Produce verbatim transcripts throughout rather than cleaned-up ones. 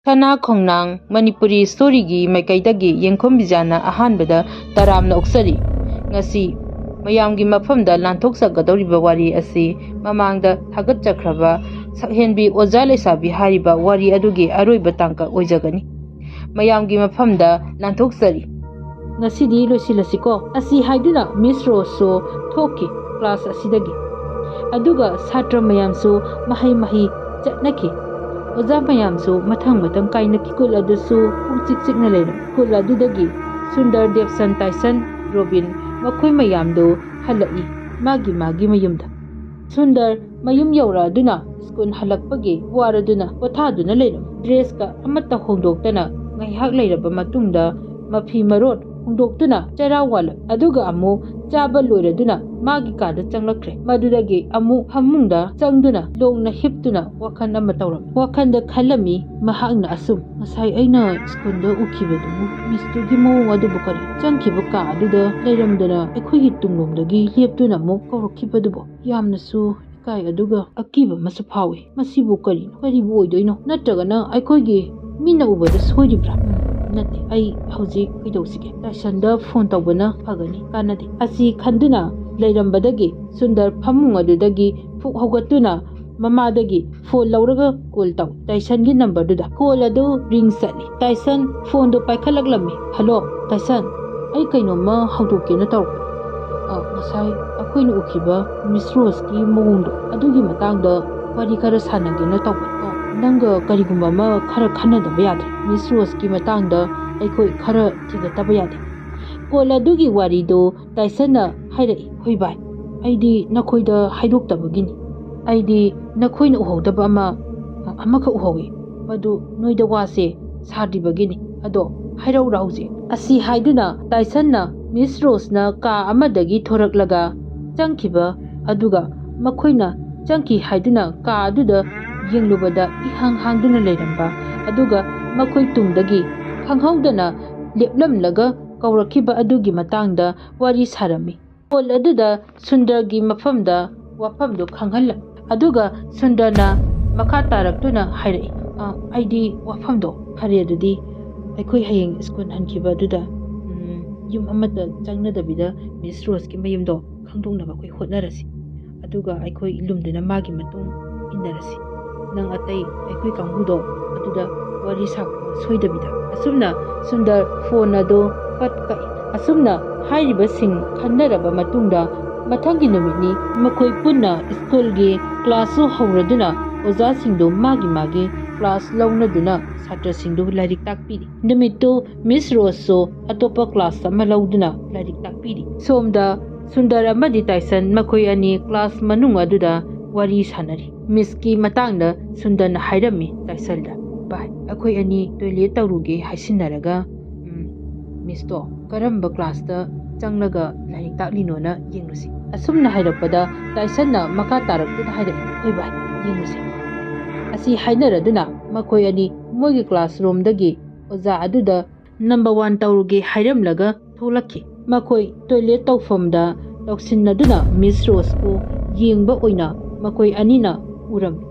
ꯁꯅꯥ ꯈꯣꯡꯅꯥꯡ ꯃꯅꯤꯄꯨꯔꯤ ꯁ꯭ꯇꯣꯔꯤꯒꯤ ꯃꯥꯏꯀꯩꯗꯒꯤ ꯌꯦꯡꯈꯣꯝ ꯕꯤꯖꯥꯅ ꯑꯍꯥꯟꯕꯗ ꯇꯔꯥꯝꯅ ꯑꯣꯛꯆꯔꯤ꯫ ꯉꯁꯤ ꯃꯌꯥꯝꯒꯤ ꯃꯐꯝꯗ ꯂꯥꯟꯊꯣꯛꯆꯒꯗꯧꯔꯤꯕ ꯋꯥꯔꯤ ꯑꯁꯤ ꯃꯃꯥꯡꯗ ꯊꯥꯒꯠꯆꯈ꯭ꯔꯕ ꯁꯛꯍꯦꯟꯕꯤ ꯑꯣꯖꯥ ꯂꯩꯁꯥꯕꯤ ꯍꯥꯏꯔꯤꯕ ꯋꯥꯔꯤ ꯑꯗꯨꯒꯤ ꯑꯔꯣꯏꯕ ꯇꯥꯡꯀꯛ ꯑꯣꯏꯖꯒꯅꯤ꯫ ꯃꯌꯥꯝꯒꯤ ꯃꯐꯝꯗ ꯂꯥꯟꯊꯣꯛꯆꯔꯤ꯫ ꯉꯁꯤꯗꯤ ꯂꯣꯏꯁꯤꯜꯂꯁꯤꯀꯣ꯫ ꯑꯁꯤ ꯍꯥꯏꯗꯨꯅ ꯃꯤꯁ ꯔꯣꯁꯁꯨ ꯊꯣꯛꯈꯤ ꯀ꯭ꯂꯥꯁ ꯑꯁꯤꯗꯒꯤ꯫ ꯑꯗꯨꯒ ꯁꯥꯇ꯭ꯔ ꯃꯌꯥꯝꯁꯨ ꯃꯍꯩ ꯃꯍꯩ ꯆꯠꯅꯈꯤ꯫ ꯑꯣꯖꯥ ꯃꯌꯥꯝꯁꯨ ꯃꯊꯪ ꯃꯊꯪ ꯀꯥꯏꯅꯈꯤ꯫ ꯁ꯭ꯀꯨꯜ ꯑꯗꯨꯁꯨ ꯄꯨꯡꯆꯤꯛ ꯆꯤꯛꯅ ꯂꯩꯔꯝꯃꯤ꯫ ꯁ꯭ꯀꯨꯜ ꯑꯗꯨꯗꯒꯤ ꯁꯨꯟꯗꯔ, ꯗꯦꯕꯁꯟ, ꯇꯥꯏꯁꯟ, ꯔꯣꯕꯤꯟ ꯃꯈꯣꯏ ꯃꯌꯥꯝꯗꯨ ꯍꯜꯂꯛꯏ ꯃꯥꯒꯤ ꯃꯥꯒꯤ ꯃꯌꯨꯝꯗ꯫ ꯁꯨꯟꯗꯔ ꯃꯌꯨꯝ ꯌꯧꯔꯛꯑꯗꯨꯅ ꯁ꯭ꯀꯨꯜ ꯍꯜꯂꯛꯄꯒꯤ ꯋꯥꯔꯗꯨꯅ ꯄꯣꯊꯥꯗꯨꯅ ꯂꯩꯔꯝꯃꯤ꯫ ꯗ꯭ꯔꯦꯁꯀ ꯑꯃꯠꯇ ꯍꯣꯡꯗꯣꯛꯇꯅ ꯉꯥꯏꯍꯥꯛ ꯂꯩꯔꯕ ꯃꯇꯨꯡꯗ ꯃꯐꯤ ꯃꯔꯣꯟ ꯍꯣꯡꯗꯣꯛꯇꯨꯅ ꯆꯔꯥ ꯋꯥꯜꯂꯝꯃꯤ꯫ ꯑꯗꯨꯒ ꯑꯃꯨꯛ ꯆꯥꯕ ꯂꯣꯏꯔꯗꯨꯅ ꯃꯥꯒꯤ ꯀꯥꯗ ꯆꯪꯂꯛꯈ꯭ꯔꯦ꯫ ꯃꯗꯨꯗꯒꯤ ꯑꯃꯨꯛ ꯐꯃꯨꯡꯗ ꯆꯪꯗꯨꯅ ꯂꯣꯡꯅ ꯍꯤꯞꯇꯨꯅ ꯋꯥꯈꯜ ꯑꯃ ꯇꯧꯔꯝꯃꯤ꯫ ꯋꯥꯈꯜꯗ ꯈꯜꯂꯝꯃꯤ ꯃꯍꯥꯛꯅ ꯑꯁꯨꯝ, "ꯉꯁꯥꯏ ꯑꯩꯅ ꯁ꯭ꯀꯨꯜꯗ ꯎꯈꯤꯕꯗꯨꯕꯨ, ꯃꯤꯁꯇꯨꯒꯤ ꯃꯑꯣꯡ ꯑꯗꯨꯕꯨ ꯀꯔꯤ? ꯆꯪꯈꯤꯕ ꯀꯥ ꯑꯗꯨꯗ ꯂꯩꯔꯝꯗꯅ ꯑꯩꯈꯣꯏꯒꯤ ꯇꯨꯡꯂꯣꯝꯗꯒꯤ ꯂꯦꯞꯇꯨꯅ ꯑꯃꯨꯛ ꯀꯧꯔꯛꯈꯤꯕꯗꯨꯕꯨ? ꯌꯥꯝꯅꯁꯨ ꯏꯀꯥꯏ ꯑꯗꯨꯒ ꯑꯀꯤꯕ ꯑꯃꯁꯨ ꯐꯥꯎꯏ꯫ ꯃꯁꯤꯕꯨ ꯀꯔꯤꯅꯣ? ꯀꯔꯤꯕꯨ ꯑꯣꯏꯗꯣꯏꯅꯣ? ꯅꯠꯇ꯭ꯔꯒꯅ ꯑꯩꯈꯣꯏꯒꯤ ꯃꯤꯅ ꯎꯕꯗ ꯁꯣꯏꯔꯤꯕ꯭ꯔꯥ? ꯎꯝ, ꯅꯠꯇꯦ, ꯑꯩ ꯍꯧꯖꯤꯛ ꯀꯩꯗꯧꯁꯤꯒꯦ? ꯇꯥꯏꯁꯟꯗ ꯐꯣꯟ ꯇꯧꯕꯅ ꯐꯒꯅꯤ, ꯀꯥꯟꯅꯗꯦ" ꯑꯁꯤ ꯈꯟꯗꯨꯅ ꯂꯩꯔꯝꯕꯗꯒꯤ ꯁꯨꯟꯗꯔ ꯐꯃꯨꯡ ꯑꯗꯨꯗꯒꯤ ꯐꯨꯛ ꯍꯧꯒꯠꯇꯨꯅ ꯃꯃꯥꯗꯒꯤ ꯐꯣꯟ ꯂꯧꯔꯒ ꯀꯣꯜ ꯇꯧ, ꯇꯥꯏꯁꯟꯒꯤ ꯅꯝꯕꯔꯗꯨꯗ꯫ ꯀꯣꯜ ꯑꯗꯨ ꯔꯤꯡ ꯆꯠꯂꯤ꯫ ꯇꯥꯏꯁꯟ ꯐꯣꯟꯗꯨ ꯄꯥꯏꯈꯠꯂꯛꯂꯝꯃꯤ꯫ "ꯍꯜꯂꯣ, ꯇꯥꯏꯁꯟ, ꯑꯩ ꯀꯩꯅꯣꯝꯃ ꯍꯧꯗꯣꯛꯀꯦꯅ ꯇꯧꯔꯛꯄ꯫ ꯑ, ꯉꯁꯥꯏ ꯑꯩꯈꯣꯏꯅ ꯎꯈꯤꯕ ꯃꯤꯁ ꯔꯣꯁꯀꯤ ꯃꯑꯣꯡꯗꯣ, ꯑꯗꯨꯒꯤ ꯃꯇꯥꯡꯗ ꯋꯥꯔꯤ ꯈꯔ ꯁꯥꯟꯅꯒꯦꯅ ꯇꯧꯕ꯫ ꯑ, ꯅꯪꯒ ꯀꯔꯤꯒꯨꯝꯕ ꯑꯃ ꯈꯔ ꯈꯟꯅꯗꯕ ꯌꯥꯗ꯭ꯔꯦ꯫ ꯃꯤꯁ ꯔꯣꯁꯀꯤ ꯃꯇꯥꯡꯗ ꯑꯩꯈꯣꯏ ꯈꯔ ꯊꯤꯒꯠꯇꯕ ꯌꯥꯗꯦ꯫ ꯀꯣꯜ ꯑꯗꯨꯒꯤ ꯋꯥꯔꯤꯗꯨ ꯇꯥꯏꯁꯟꯅ ꯍꯥꯏꯔꯛꯏ꯫ ꯍꯣꯏ ꯚꯥꯏ, ꯑꯩꯗꯤ ꯅꯈꯣꯏꯗ ꯍꯥꯏꯗꯣꯛꯇꯕꯒꯤꯅꯤ꯫ ꯑꯩꯗꯤ ꯅꯈꯣꯏꯅ ꯎꯍꯧꯗꯕ ꯑꯃ, ꯑꯃꯈꯛ ꯎꯍꯧꯏ꯫ ꯃꯗꯨ ꯅꯣꯏꯗ ꯋꯥꯁꯦ ꯁꯥꯗ꯭ꯔꯤꯕꯒꯤꯅꯤ꯫ ꯑꯗꯣ ꯍꯥꯏꯔꯛꯎꯔꯥ ꯍꯧꯖꯤꯛ?" ꯑꯁꯤ ꯍꯥꯏꯗꯨꯅ ꯇꯥꯏꯁꯟꯅ ꯃꯤꯁ ꯔꯣꯁꯅ ꯀꯥ ꯑꯃꯗꯒꯤ ꯊꯣꯔꯛꯂꯒ ꯆꯪꯈꯤꯕ, ꯑꯗꯨꯒ ꯃꯈꯣꯏꯅ ꯆꯪꯈꯤ ꯍꯥꯏꯗꯨꯅ ꯀꯥ ꯑꯗꯨꯗ ꯌꯦꯡꯂꯨꯕꯗ ꯏꯍꯥꯡ ꯍꯥꯡꯗꯨꯅ ꯂꯩꯔꯝꯕ, ꯑꯗꯨꯒ ꯃꯈꯣꯏ ꯇꯨꯡꯗꯒꯤ ꯈꯪꯍꯧꯗꯅ ꯂꯦꯞꯂꯝꯂꯒ ꯀꯧꯔꯛꯈꯤꯕ ꯑꯗꯨꯒꯤ ꯃꯇꯥꯡꯗ ꯋꯥꯔꯤ ꯁꯥꯔꯝꯃꯤ꯫ ꯀꯣꯜ ꯑꯗꯨꯗ ꯁꯨꯟꯗꯔꯒꯤ ꯃꯐꯝꯗ ꯋꯥꯐꯝꯗꯨ ꯈꯪꯍꯜꯂꯝꯃꯤ꯫ ꯑꯗꯨꯒ ꯁꯨꯟꯗꯔꯅ ꯃꯈꯥ ꯇꯥꯔꯛꯇꯨꯅ ꯍꯥꯏꯔꯛꯏ, ꯑꯥ, ꯑꯩꯗꯤ ꯋꯥꯐꯝꯗꯣ ꯐꯔꯦ꯫ ꯑꯗꯨꯗꯤ ꯑꯩꯈꯣꯏ ꯍꯌꯦꯡ ꯁ꯭ꯀꯨꯜ ꯍꯟꯈꯤꯕ ꯑꯗꯨꯗ, ꯎꯝ, ꯌꯨꯝ ꯑꯃꯠꯇ ꯆꯪꯅꯗꯕꯤꯗ ꯃꯤꯁ ꯔꯣꯁꯀꯤ ꯃꯌꯨꯝꯗꯣ ꯈꯪꯗꯣꯛꯅꯕ ꯑꯩꯈꯣꯏ ꯍꯣꯠꯅꯔꯁꯤ꯫ ꯑꯗꯨꯒ ꯑꯩꯈꯣꯏ ꯂꯨꯝꯗꯨꯅ ꯃꯥꯒꯤ ꯃꯇꯨꯡ ꯏꯟꯅꯔꯁꯤ꯫ ꯅꯪ ꯑꯇꯩ ꯑꯩꯈꯣꯏ ꯀꯥꯡꯕꯨꯗꯣ ꯑꯗꯨꯗ ꯋꯥꯔꯤ ꯁꯥꯄꯣ ꯁꯣꯏꯗꯕꯤꯗ꯫ ꯑꯁꯨꯝꯅ ꯁꯨꯟꯗꯔ ꯐꯣꯟ ꯑꯗꯨ ꯄꯠ ꯀꯛꯏ꯫ ꯑꯁꯨꯝꯅ ꯍꯥꯏꯔꯤꯕꯁꯤꯡ ꯈꯟꯅꯔꯕ ꯃꯇꯨꯡꯗ ꯃꯊꯪꯒꯤ ꯅꯨꯃꯤꯠꯅꯤ꯫ ꯃꯈꯣꯏ ꯄꯨꯟꯅ ꯁ꯭ꯀꯨꯜꯒꯤ ꯀ꯭ꯂꯥꯁꯁꯨ ꯍꯧꯔꯗꯨꯅ ꯑꯣꯖꯥꯁꯤꯡꯗꯨ ꯃꯥꯒꯤ ꯃꯥꯒꯤ ꯀ꯭ꯂꯥꯁ ꯂꯧꯅꯗꯨꯅ ꯁꯥꯇ꯭ꯔꯁꯤꯡꯗꯨ ꯂꯥꯏꯔꯤꯛ ꯇꯥꯛꯄꯤꯔꯤ꯫ ꯅꯨꯃꯤꯠꯇꯨ ꯃꯤꯁ ꯔꯣꯁꯁꯨ ꯑꯇꯣꯞꯄ ꯀ꯭ꯂꯥꯁ ꯑꯃ ꯂꯧꯗꯨꯅ ꯂꯥꯏꯔꯤꯛ ꯇꯥꯛꯄꯤꯔꯤ꯫ ꯁꯣꯝꯗ ꯁꯨꯟꯗꯔ ꯑꯃꯗꯤ ꯇꯥꯏꯁꯟ ꯃꯈꯣꯏ ꯑꯅꯤ ꯀ꯭ꯂꯥꯁ ꯃꯅꯨꯡ ꯑꯗꯨꯗ ꯋꯥꯔꯤ ꯁꯥꯟꯅꯔꯤ꯫ ꯃꯤꯁꯀꯤ ꯃꯇꯥꯡꯗ ꯁꯨꯟꯗꯔꯅ ꯍꯥꯏꯔꯝꯃꯤ ꯇꯥꯏꯁꯟꯗ, "ꯚꯥꯏ, ꯑꯩꯈꯣꯏ ꯑꯅꯤ ꯇꯣꯏꯂꯦꯠ ꯇꯧꯔꯨꯒꯦ ꯍꯥꯏꯁꯤꯟꯅꯔꯒ, ꯎꯝ, ꯃꯤꯁꯇꯣ ꯀꯔꯝꯕ ꯀ꯭ꯂꯥꯁꯇ ꯆꯪꯂꯒ ꯂꯥꯏꯔꯤꯛ ꯇꯥꯛꯂꯤꯅꯣꯅ ꯌꯦꯡꯂꯨꯁꯤ"꯫ ꯑꯁꯨꯝꯅ ꯍꯥꯏꯔꯛꯄꯗ ꯇꯥꯏꯁꯟꯅ ꯃꯈꯥ ꯇꯥꯔꯛꯇꯨꯅ ꯍꯥꯏꯔꯛꯏ, "ꯍꯣꯏ ꯚꯥꯏ, ꯌꯦꯡꯂꯨꯁꯤ"꯫ ꯑꯁꯤ ꯍꯥꯏꯅꯔꯗꯨꯅ ꯃꯈꯣꯏ ꯑꯅꯤ ꯃꯣꯏꯒꯤ ꯀ꯭ꯂꯥꯁꯔꯨꯝꯗꯒꯤ ꯑꯣꯖꯥ ꯑꯗꯨꯗ ꯅꯝꯕꯔ ꯋꯥꯟ ꯇꯧꯔꯨꯒꯦ ꯍꯥꯏꯔꯝꯂꯒ ꯊꯣꯛꯂꯛꯈꯤ꯫ ꯃꯈꯣꯏ ꯇꯣꯏꯂꯦꯠ ꯇꯧꯐꯝꯗ ꯂꯧꯁꯤꯟꯅꯗꯨꯅ ꯃꯤꯁ ꯔꯣꯁꯄꯨ ꯌꯦꯡꯕ ꯑꯣꯏꯅ ꯃꯈꯣꯏ ꯑꯅꯤꯅ ꯎꯔꯝꯃꯤ꯫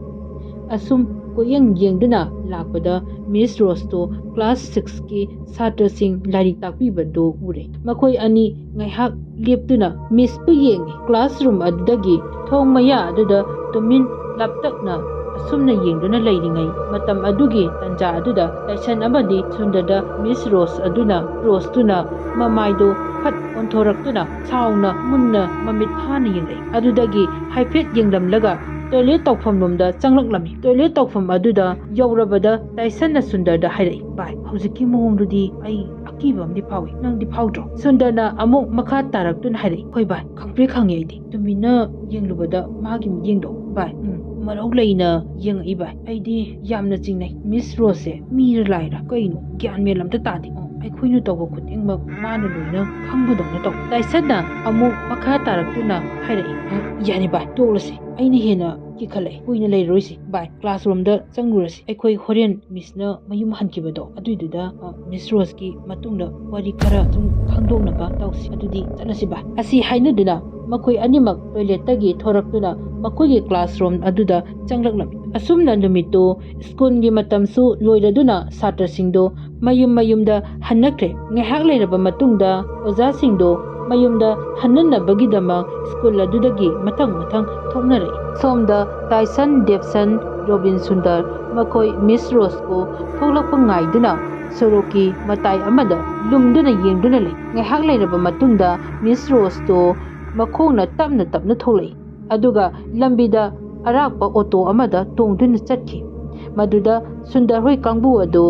ꯑꯁꯨꯝ ꯀꯣꯏꯌꯦꯡ ꯌꯦꯡꯗꯨꯅ ꯂꯥꯛꯄꯗ ꯃꯤꯁ ꯔꯣꯁꯇꯣ ꯀ꯭ꯂꯥꯁ ꯁꯤꯛꯁꯀꯤ ꯁꯥꯇ꯭ꯔꯁꯤꯡ ꯂꯥꯏꯔꯤꯛ ꯇꯥꯛꯄꯤꯕꯗꯨ ꯎꯔꯦ꯫ ꯃꯈꯣꯏ ꯑꯅꯤ ꯉꯥꯏꯍꯥꯛ ꯂꯦꯞꯇꯨꯅ ꯃꯤꯁꯄꯨ ꯌꯦꯡꯉꯤ꯫ ꯀ꯭ꯂꯥꯁꯔꯨꯝ ꯑꯗꯨꯗꯒꯤ ꯊꯣꯡ ꯃꯌꯥ ꯑꯗꯨꯗ ꯇꯨꯃꯤꯟ ꯂꯥꯞꯇꯛꯅ ꯑꯁꯨꯝꯅ ꯌꯦꯡꯗꯨꯅ ꯂꯩꯔꯤꯉꯩ ꯃꯇꯝ ꯑꯗꯨꯒꯤ ꯇꯟꯖꯥ ꯑꯗꯨꯗ ꯇꯥꯏꯁꯟ ꯑꯃꯗꯤ ꯁꯨꯟꯗꯔꯗ ꯃꯤꯁ ꯔꯣꯁ ꯑꯗꯨꯅ, ꯔꯣꯁꯇꯨꯅ ꯃꯃꯥꯏꯗꯨ ꯐꯠ ꯑꯣꯟꯊꯣꯔꯛꯇꯨꯅ ꯁꯥꯎꯅ ꯃꯨꯟꯅ ꯃꯃꯤꯠ ꯐꯥꯅ ꯌꯦꯡꯂꯛꯏ꯫ ꯑꯗꯨꯗꯒꯤ ꯍꯥꯏꯐꯦꯠ ꯌꯦꯡꯂꯝꯂꯒ ꯇꯣꯏꯂꯦꯠ ꯇꯧꯐꯝ ꯂꯣꯝꯗ ꯆꯪꯂꯛꯂꯝꯃꯤ꯫ ꯇꯣꯏꯂꯦꯠ ꯇꯧꯐꯝ ꯑꯗꯨꯗ ꯌꯧꯔꯕꯗ ꯇꯥꯏꯁꯟꯅ ꯁꯨꯟꯗꯔꯗ ꯍꯥꯏꯔꯛꯏ, "ꯚꯥꯏ, ꯍꯧꯖꯤꯛꯀꯤ ꯃꯑꯣꯡꯗꯨꯗꯤ ꯑꯩ ꯑꯀꯤꯕ ꯑꯃꯗꯤ ꯐꯥꯎꯏ꯫ ꯅꯪꯗꯤ ꯐꯥꯎꯗ꯭ꯔꯣ?" ꯁꯨꯟꯗꯔꯅ ꯑꯃꯨꯛ ꯃꯈꯥ ꯇꯥꯔꯛꯇꯨꯅ ꯍꯥꯏꯔꯛꯏ, "ꯍꯣꯏ ꯚꯥꯏ, ꯈꯪꯄ꯭ꯔꯦꯛ ꯈꯪꯉꯦ ꯑꯩꯗꯤ꯫ ꯇꯨꯃꯤꯟꯅ ꯌꯦꯡꯂꯨꯕꯗ ꯃꯥꯒꯤ ꯃꯤꯠꯌꯦꯡꯗꯣ, ꯚꯥꯏ, ꯎꯝ, ꯃꯔꯧ ꯂꯩꯅ ꯌꯦꯡꯉꯛꯏ ꯚꯥꯏ꯫ ꯑꯩꯗꯤ ꯌꯥꯝꯅ ꯆꯤꯡꯅꯩ꯫ ꯃꯤꯁ ꯔꯣꯁꯁꯦ ꯃꯤꯔ ꯂꯥꯏꯔ ꯀꯩꯅꯣ ꯒ꯭ꯌꯥꯟ ꯃꯦꯟ ꯑꯝꯇ ꯇꯥꯗꯦ꯫ ꯑꯣ, ꯑꯩꯈꯣꯏꯅ ꯇꯧꯕ ꯈꯨꯗꯤꯡꯃꯛ ꯃꯥꯅ ꯂꯣꯏꯅ ꯈꯪꯕꯗꯧꯅ ꯇꯧ"꯫ ꯇꯥꯏꯁꯟꯅ ꯑꯃꯨꯛ ꯃꯈꯥ ꯇꯥꯔꯛꯇꯨꯅ ꯍꯥꯏꯔꯛꯏ, "ꯎꯝ, ꯌꯥꯅꯤ ꯚꯥꯏ, ꯇꯣꯛꯂꯁꯤ꯫ ꯑꯩꯅ ꯍꯦꯟꯅ ꯀꯤꯈꯠꯂꯛꯑꯦ꯫ ꯀꯨꯏꯅ ꯂꯩꯔꯔꯣꯏꯁꯤ ꯚꯥꯏ꯫ ꯀ꯭ꯂꯥꯁꯔꯨꯝꯗ ꯆꯪꯂꯨꯔꯁꯤ꯫ ꯑꯩꯈꯣꯏ ꯍꯣꯔꯦꯟ ꯃꯤꯁꯅ ꯃꯌꯨꯝ ꯍꯟꯈꯤꯕꯗꯣ ꯑꯗꯨꯏꯗꯨꯗ, ꯑ, ꯃꯤꯁ ꯔꯣꯁꯀꯤ ꯃꯇꯨꯡꯗ ꯋꯥꯔꯤ ꯈꯔ ꯁꯨꯝ ꯈꯪꯗꯣꯛꯅꯕ ꯇꯧꯁꯤ꯫ ꯑꯗꯨꯗꯤ ꯆꯠꯂꯁꯤ ꯚꯥꯏ"꯫ ꯑꯁꯤ ꯍꯥꯏꯅꯗꯨꯅ ꯃꯈꯣꯏ ꯑꯅꯤꯃꯛ ꯇꯣꯏꯂꯦꯠꯇꯒꯤ ꯊꯣꯔꯛꯇꯨꯅ ꯃꯈꯣꯏꯒꯤ ꯀ꯭ꯂꯥꯁꯔꯨꯝ ꯑꯗꯨꯗ ꯆꯪꯂꯛꯂꯝꯃꯤ꯫ ꯑꯁꯨꯝꯅ ꯅꯨꯃꯤꯠꯇꯨ ꯁ꯭ꯀꯨꯜꯒꯤ ꯃꯇꯝꯁꯨ ꯂꯣꯏꯔꯗꯨꯅ ꯁꯥꯇ꯭ꯔꯁꯤꯡꯗꯣ ꯃꯌꯨꯝ ꯃꯌꯨꯝꯗ ꯍꯟꯅꯈ꯭ꯔꯦ꯫ ꯉꯥꯏꯍꯥꯛ ꯂꯩꯔꯕ ꯃꯇꯨꯡꯗ ꯑꯣꯖꯥꯁꯤꯡꯗꯣ ꯃꯌꯨꯝꯗ ꯍꯟꯅꯅꯕꯒꯤꯗꯃꯛ ꯁ꯭ꯀꯨꯜ ꯑꯗꯨꯗꯒꯤ ꯃꯊꯪ ꯃꯊꯪ ꯊꯣꯛꯅꯔꯛꯏ꯫ ꯁꯣꯝꯗ ꯇꯥꯏꯁꯟ, ꯗꯦꯞꯁꯟ, ꯔꯣꯕꯤꯟ, ꯁꯨꯟꯗꯔ ꯃꯈꯣꯏ ꯃꯤꯁ ꯔꯣꯁꯄꯨ ꯊꯣꯛꯂꯛꯄ ꯉꯥꯏꯗꯨꯅ ꯁꯣꯔꯣꯛꯀꯤ ꯃꯇꯥꯏ ꯑꯃꯗ ꯂꯨꯝꯗꯨꯅ ꯌꯦꯡꯗꯨꯅ ꯂꯩ꯫ ꯉꯥꯏꯍꯥꯛ ꯂꯩꯔꯕ ꯃꯇꯨꯡꯗ ꯃꯤꯁ ꯔꯣꯁꯇꯣ ꯃꯈꯣꯡꯅ ꯇꯞꯅ ꯇꯞꯅ ꯊꯣꯛꯂꯛꯏ꯫ ꯑꯗꯨꯒ ꯂꯝꯕꯤꯗ ꯑꯔꯥꯛꯄ ꯑꯣꯇꯣ ꯑꯃꯗ ꯇꯣꯡꯗꯨꯅ ꯆꯠꯈꯤ꯫ ꯃꯗꯨꯗ ꯁꯨꯟꯗꯔ ꯍꯣꯏ ꯀꯥꯡꯕꯨ ꯑꯗꯨ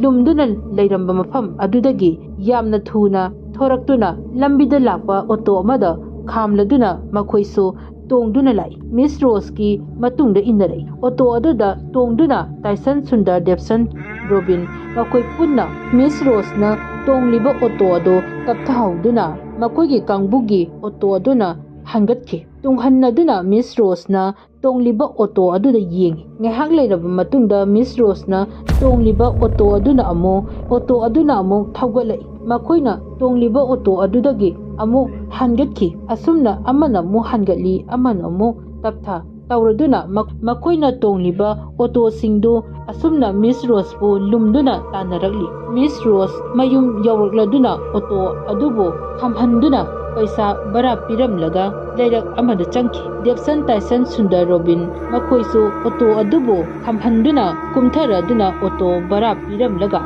ꯂꯨꯝꯗꯨꯅ ꯂꯩꯔꯝꯕ ꯃꯐꯝ ꯑꯗꯨꯗꯒꯤ ꯌꯥꯝꯅ ꯊꯨꯅ ꯊꯣꯔꯛꯇꯨꯅ ꯂꯝꯕꯤꯗ ꯂꯥꯛꯄ ꯑꯣꯇꯣ ꯑꯃꯗ ꯈꯥꯝꯂꯗꯨꯅ ꯃꯈꯣꯏꯁꯨ ꯇꯣꯡꯗꯨꯅ ꯂꯥꯛꯏ꯫ ꯃꯤꯁ ꯔꯣꯁꯀꯤ ꯃꯇꯨꯡꯗ ꯏꯟꯅꯔꯛꯏ꯫ ꯑꯣꯇꯣ ꯑꯗꯨꯗ ꯇꯣꯡꯗꯨꯅ ꯇꯥꯏꯁꯟ, ꯁꯨꯟꯗꯔ, ꯗꯦꯞꯁꯟ, ꯔꯣꯕꯤꯟ ꯃꯈꯣꯏ ꯄꯨꯟꯅ ꯃꯤꯁ ꯔꯣꯁꯅ ꯇꯣꯡꯂꯤꯕ ꯑꯣꯇꯣ ꯑꯗꯨ ꯇꯞꯊꯍꯧꯗꯨꯅ ꯃꯈꯣꯏꯒꯤ ꯀꯥꯡꯕꯨꯒꯤ ꯑꯣꯇꯣ ꯑꯗꯨꯅ ꯍꯟꯒꯠꯈꯤ꯫ ꯇꯨꯡꯍꯟꯅꯗꯨꯅ ꯃꯤꯁ ꯔꯣꯁꯅ ꯇꯣꯡꯂꯤꯕ ꯑꯣꯇꯣ ꯑꯗꯨꯗ ꯌꯦꯡꯉꯤ꯫ ꯉꯥꯏꯍꯥꯛ ꯂꯩꯔꯕ ꯃꯇꯨꯡꯗ ꯃꯤꯁ ꯔꯣꯁꯅ ꯇꯣꯡꯂꯤꯕ ꯑꯣꯇꯣ ꯑꯗꯨꯅ ꯑꯃꯨꯛ, ꯑꯣꯇꯣ ꯑꯗꯨꯅ ꯑꯃꯨꯛ ꯊꯧꯒꯠꯂꯛꯏ꯫ ꯃꯈꯣꯏꯅ ꯇꯣꯡꯂꯤꯕ ꯑꯣꯇꯣ ꯑꯗꯨꯗꯒꯤ ꯑꯃꯨꯛ ꯍꯟꯒꯠꯈꯤ꯫ ꯑꯁꯨꯝꯅ ꯑꯃꯅ ꯑꯃꯨꯛ ꯍꯟꯒꯠꯂꯤ, ꯑꯃꯅ ꯑꯃꯨꯛ ꯇꯞꯊ ꯇꯧꯔꯗꯨꯅ ꯃ-, ꯃꯈꯣꯏꯅ ꯇꯣꯡꯂꯤꯕ ꯑꯣꯇꯣꯁꯤꯡꯗꯨ ꯑꯁꯨꯝꯅ ꯃꯤꯁ ꯔꯣꯁꯄꯨ ꯂꯨꯝꯗꯨꯅ ꯇꯥꯟꯅꯔꯛꯂꯤ꯫ ꯃꯤꯁ ꯔꯣꯁ ꯃꯌꯨꯝ ꯌꯧꯔꯛꯂꯗꯨꯅ ꯑꯣꯇꯣ ꯑꯗꯨꯕꯨ ꯈꯥꯝꯍꯟꯗꯨꯅ ꯄꯩꯁꯥ ꯚꯔꯥ ꯄꯤꯔꯝꯂꯒ ꯂꯩꯔꯛ ꯑꯃꯗ ꯆꯪꯈꯤ꯫ ꯗꯦꯞꯁꯟ, ꯇꯥꯏꯁꯟ, ꯁꯨꯟꯗꯔ, ꯔꯣꯕꯤꯟ ꯃꯈꯣꯏꯁꯨ ꯑꯣꯇꯣ ꯑꯗꯨꯕꯨ ꯈꯥꯝꯍꯟꯗꯨꯅ ꯀꯨꯝꯊꯔꯗꯨꯅ ꯑꯣꯇꯣ ꯚꯔꯥ ꯄꯤꯔꯝꯂꯒ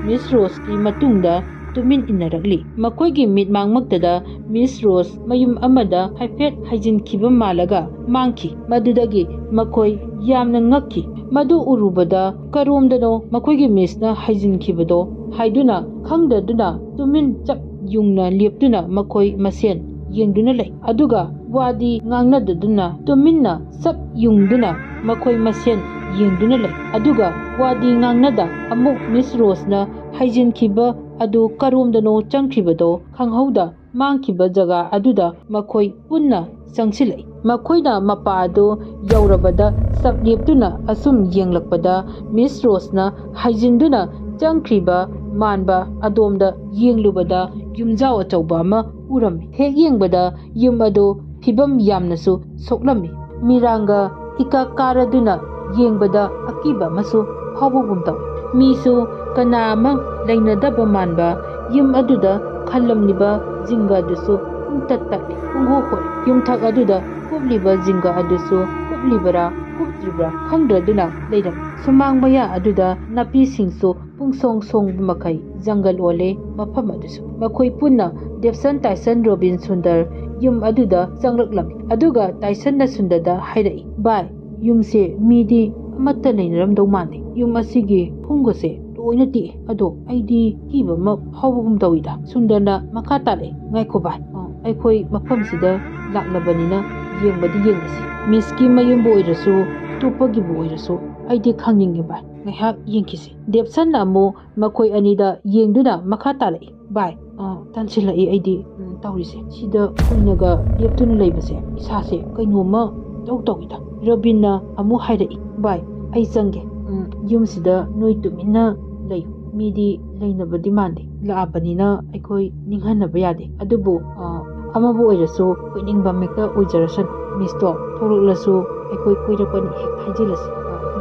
ꯃꯤꯁ ꯔꯣꯁꯀꯤ ꯃꯇꯨꯡꯗ ꯇꯨꯃꯤꯟ ꯏꯟꯅꯔꯛꯂꯤ꯫ ꯃꯈꯣꯏꯒꯤ ꯃꯤꯠꯃꯥꯡꯃꯛꯇꯗ ꯃꯤꯁ ꯔꯣꯁ ꯃꯌꯨꯝ ꯑꯃꯗ ꯍꯥꯏꯐꯦꯠ ꯍꯥꯏꯖꯤꯟꯈꯤꯕ ꯃꯥꯜꯂꯒ ꯃꯥꯡꯈꯤ꯫ ꯃꯗꯨꯗꯒꯤ ꯃꯈꯣꯏ ꯌꯥꯝꯅ ꯉꯛꯈꯤ꯫ ꯃꯗꯨ ꯎꯔꯨꯕꯗ ꯀꯔꯣꯝꯗꯅꯣ ꯃꯈꯣꯏꯒꯤ ꯃꯤꯁꯅ ꯍꯥꯏꯖꯤꯟꯈꯤꯕꯗꯣ ꯍꯥꯏꯗꯨꯅ ꯈꯪꯗꯗꯨꯅ ꯇꯨꯃꯤꯟ ꯆꯞ ꯌꯨꯡꯅ ꯂꯦꯞꯇꯨꯅ ꯃꯈꯣꯏ ꯃꯁꯦꯟ ꯌꯦꯡꯗꯨꯅ ꯂꯩ꯫ ꯑꯗꯨꯒ ꯋꯥꯗꯤ ꯉꯥꯡꯅꯗꯗꯨꯅ ꯇꯨꯃꯤꯟꯅ ꯆꯞ ꯌꯨꯡꯗꯨꯅ ꯃꯈꯣꯏ ꯃꯁꯦꯟ ꯌꯦꯡꯗꯨꯅ ꯂꯩ꯫ ꯑꯗꯨꯒ ꯋꯥꯗꯤ ꯉꯥꯡꯅꯗ ꯑꯃꯨꯛ ꯃꯤꯁ ꯔꯣꯁꯅ ꯍꯥꯏꯖꯤꯟꯈꯤꯕ ꯑꯗꯨ ꯀꯔꯣꯝꯗꯅꯣ ꯆꯪꯈ꯭ꯔꯤꯕꯗꯣ ꯈꯪꯍꯧꯗ ꯃꯥꯡꯈꯤꯕ ꯖꯒꯥ ꯑꯗꯨꯗ ꯃꯈꯣꯏ ꯄꯨꯟꯅ ꯆꯪꯁꯤꯜꯂꯛꯏ꯫ ꯃꯈꯣꯏꯅ ꯃꯄꯥ ꯑꯗꯨ ꯌꯧꯔꯕꯗ ꯆꯞ ꯂꯦꯞꯇꯨꯅ ꯑꯁꯨꯝ ꯌꯦꯡꯂꯛꯄꯗ ꯃꯤꯁ ꯔꯣꯁꯅ ꯍꯥꯏꯖꯤꯟꯗꯨꯅ ꯆꯪꯈ꯭ꯔꯤꯕ ꯃꯥꯟꯕ ꯑꯗꯣꯝꯗ ꯌꯦꯡꯂꯨꯕꯗ ꯌꯨꯝꯖꯥꯎ ꯑꯆꯧꯕ ꯑꯃ ꯎꯔꯝꯃꯤ꯫ ꯍꯦꯛ ꯌꯦꯡꯕꯗ ꯌꯨꯝ ꯑꯗꯨ ꯐꯤꯕꯝ ꯌꯥꯝꯅꯁꯨ ꯁꯣꯛꯂꯝꯃꯤ꯫ ꯃꯤꯔꯥꯡꯒ ꯏꯀꯥ ꯀꯥꯔꯗꯨꯅ ꯌꯦꯡꯕꯗ ꯑꯀꯤꯕ ꯑꯃꯁꯨ ꯐꯥꯎꯕꯒꯨꯝ ꯇꯧꯏ꯫ ꯃꯤꯁꯨ ꯀꯅꯥ ꯑꯃ ꯂꯩꯅꯗꯕ ꯃꯥꯟꯕ ꯌꯨꯝ ꯑꯗꯨꯗ ꯈꯜꯂꯝꯂꯤꯕ ꯖꯤꯡꯒ ꯑꯗꯨꯁꯨ ꯄꯨꯡꯇꯠ ꯇꯠꯂꯤ꯫ ꯄꯨꯡꯍꯣ ꯍꯣꯏ꯫ ꯌꯨꯝꯊꯛ ꯑꯗꯨꯗ ꯀꯨꯞꯂꯤꯕ ꯖꯤꯡꯒ ꯑꯗꯨꯁꯨ ꯀꯨꯞꯂꯤꯕꯔꯥ ꯀꯨꯞꯇ꯭ꯔꯤꯕ꯭ꯔꯥ ꯈꯪꯗ꯭ꯔꯗꯨꯅ ꯂꯩꯔꯝꯃꯤ꯫ ꯁꯨꯃꯥꯡ ꯃꯌꯥ ꯑꯗꯨꯗ ꯅꯥꯄꯤꯁꯤꯡꯁꯨ ꯄꯨꯡꯁꯣꯡ ꯁꯣꯡꯕ ꯃꯈꯩ ꯖꯪꯒꯜ ꯑꯣꯜꯂꯦ ꯃꯐꯝ ꯑꯗꯨꯁꯨ꯫ ꯃꯈꯣꯏ ꯄꯨꯟꯅ ꯗꯦꯞꯁꯟ, ꯇꯥꯏꯁꯟ, ꯔꯣꯕꯤꯟ, ꯁꯨꯟꯗꯔ ꯌꯨꯝ ꯑꯗꯨꯗ ꯆꯪꯂꯛꯂꯝꯃꯤ꯫ ꯑꯗꯨꯒ ꯇꯥꯏꯁꯟꯅ ꯁꯨꯟꯗꯔꯗ ꯍꯥꯏꯔꯛꯏ, "ꯚꯥꯏ, ꯌꯨꯝꯁꯦ ꯃꯤꯗꯤ ꯑꯃꯠꯇ ꯂꯩꯅꯔꯝꯗꯧ ꯃꯥꯟꯗꯦ꯫ ꯌꯨꯝ ꯑꯁꯤꯒꯤ ꯐꯨꯡꯒꯁꯦ ꯂꯣꯏꯅ ꯇꯦꯛꯑꯦ꯫ ꯑꯗꯣ ꯑꯩꯗꯤ ꯀꯤꯕ ꯑꯃ ꯐꯥꯎꯕꯒꯨꯝ ꯇꯧꯏꯗ꯫" ꯁꯨꯟꯗꯔꯅ ꯃꯈꯥ ꯇꯥꯔꯛꯏ, "ꯉꯥꯏꯈꯣ ꯚꯥꯏ, ꯑ, ꯑꯩꯈꯣꯏ ꯃꯐꯝꯁꯤꯗ ꯂꯥꯛꯂꯕꯅꯤꯅ ꯌꯦꯡꯕꯗꯤ ꯌꯦꯡꯉꯁꯤ꯫ ꯃꯤꯁꯀꯤ ꯃꯌꯨꯝꯕꯨ ꯑꯣꯏꯔꯁꯨ, ꯑꯇꯣꯞꯄꯒꯤꯕꯨ ꯑꯣꯏꯔꯁꯨ, ꯑꯩꯗꯤ ꯈꯪꯅꯤꯡꯉꯦ ꯚꯥꯏ꯫ ꯉꯥꯏꯍꯥꯛ ꯌꯦꯡꯈꯤꯁꯤ꯫" ꯗꯦꯞꯁꯟꯅ ꯑꯃꯨꯛ ꯃꯈꯣꯏ ꯑꯅꯤꯗ ꯌꯦꯡꯗꯨꯅ ꯃꯈꯥ ꯇꯥꯔꯛꯏ, "ꯚꯥꯏ, ꯑ, ꯇꯟꯁꯤꯜꯂꯛꯏ ꯑꯩꯗꯤ, ꯎꯝ, ꯇꯧꯔꯤꯁꯦ꯫ ꯁꯤꯗ ꯀꯨꯏꯅꯒ ꯂꯦꯞꯇꯨꯅ ꯂꯩꯕꯁꯦ ꯏꯁꯥꯁꯦ ꯀꯩꯅꯣꯝꯃ ꯏꯇꯧ ꯇꯧꯏꯗ꯫" ꯔꯣꯕꯤꯟꯅ ꯑꯃꯨꯛ ꯍꯥꯏꯔꯛꯏ, "ꯚꯥꯏ, ꯑꯩ ꯆꯪꯒꯦ꯫ ꯎꯝ, ꯌꯨꯝꯁꯤꯗ ꯅꯣꯏ ꯇꯨꯃꯤꯟꯅ ꯂꯩꯌꯨ꯫ ꯃꯤꯗꯤ ꯂꯩꯅꯕꯗꯤ ꯃꯥꯟꯗꯦ꯫ ꯂꯥꯛꯑꯕꯅꯤꯅ ꯑꯩꯈꯣꯏ ꯅꯤꯡꯍꯟꯅꯕ ꯌꯥꯗꯦ꯫ ꯑꯗꯨꯕꯨ, ꯑ, ꯑꯃꯕꯨ ꯑꯣꯏꯔꯁꯨ ꯀꯣꯏꯅꯤꯡꯕ ꯍꯦꯛꯇ ꯑꯣꯏꯖꯔꯁꯅꯨ꯫ ꯃꯤꯁꯇꯣ ꯊꯣꯛꯂꯛꯂꯁꯨ ꯑꯩꯈꯣꯏ ꯀꯣꯏꯔꯛꯄꯅꯤ ꯍꯦꯛ ꯍꯥꯏꯖꯤꯜꯂꯁꯤ꯫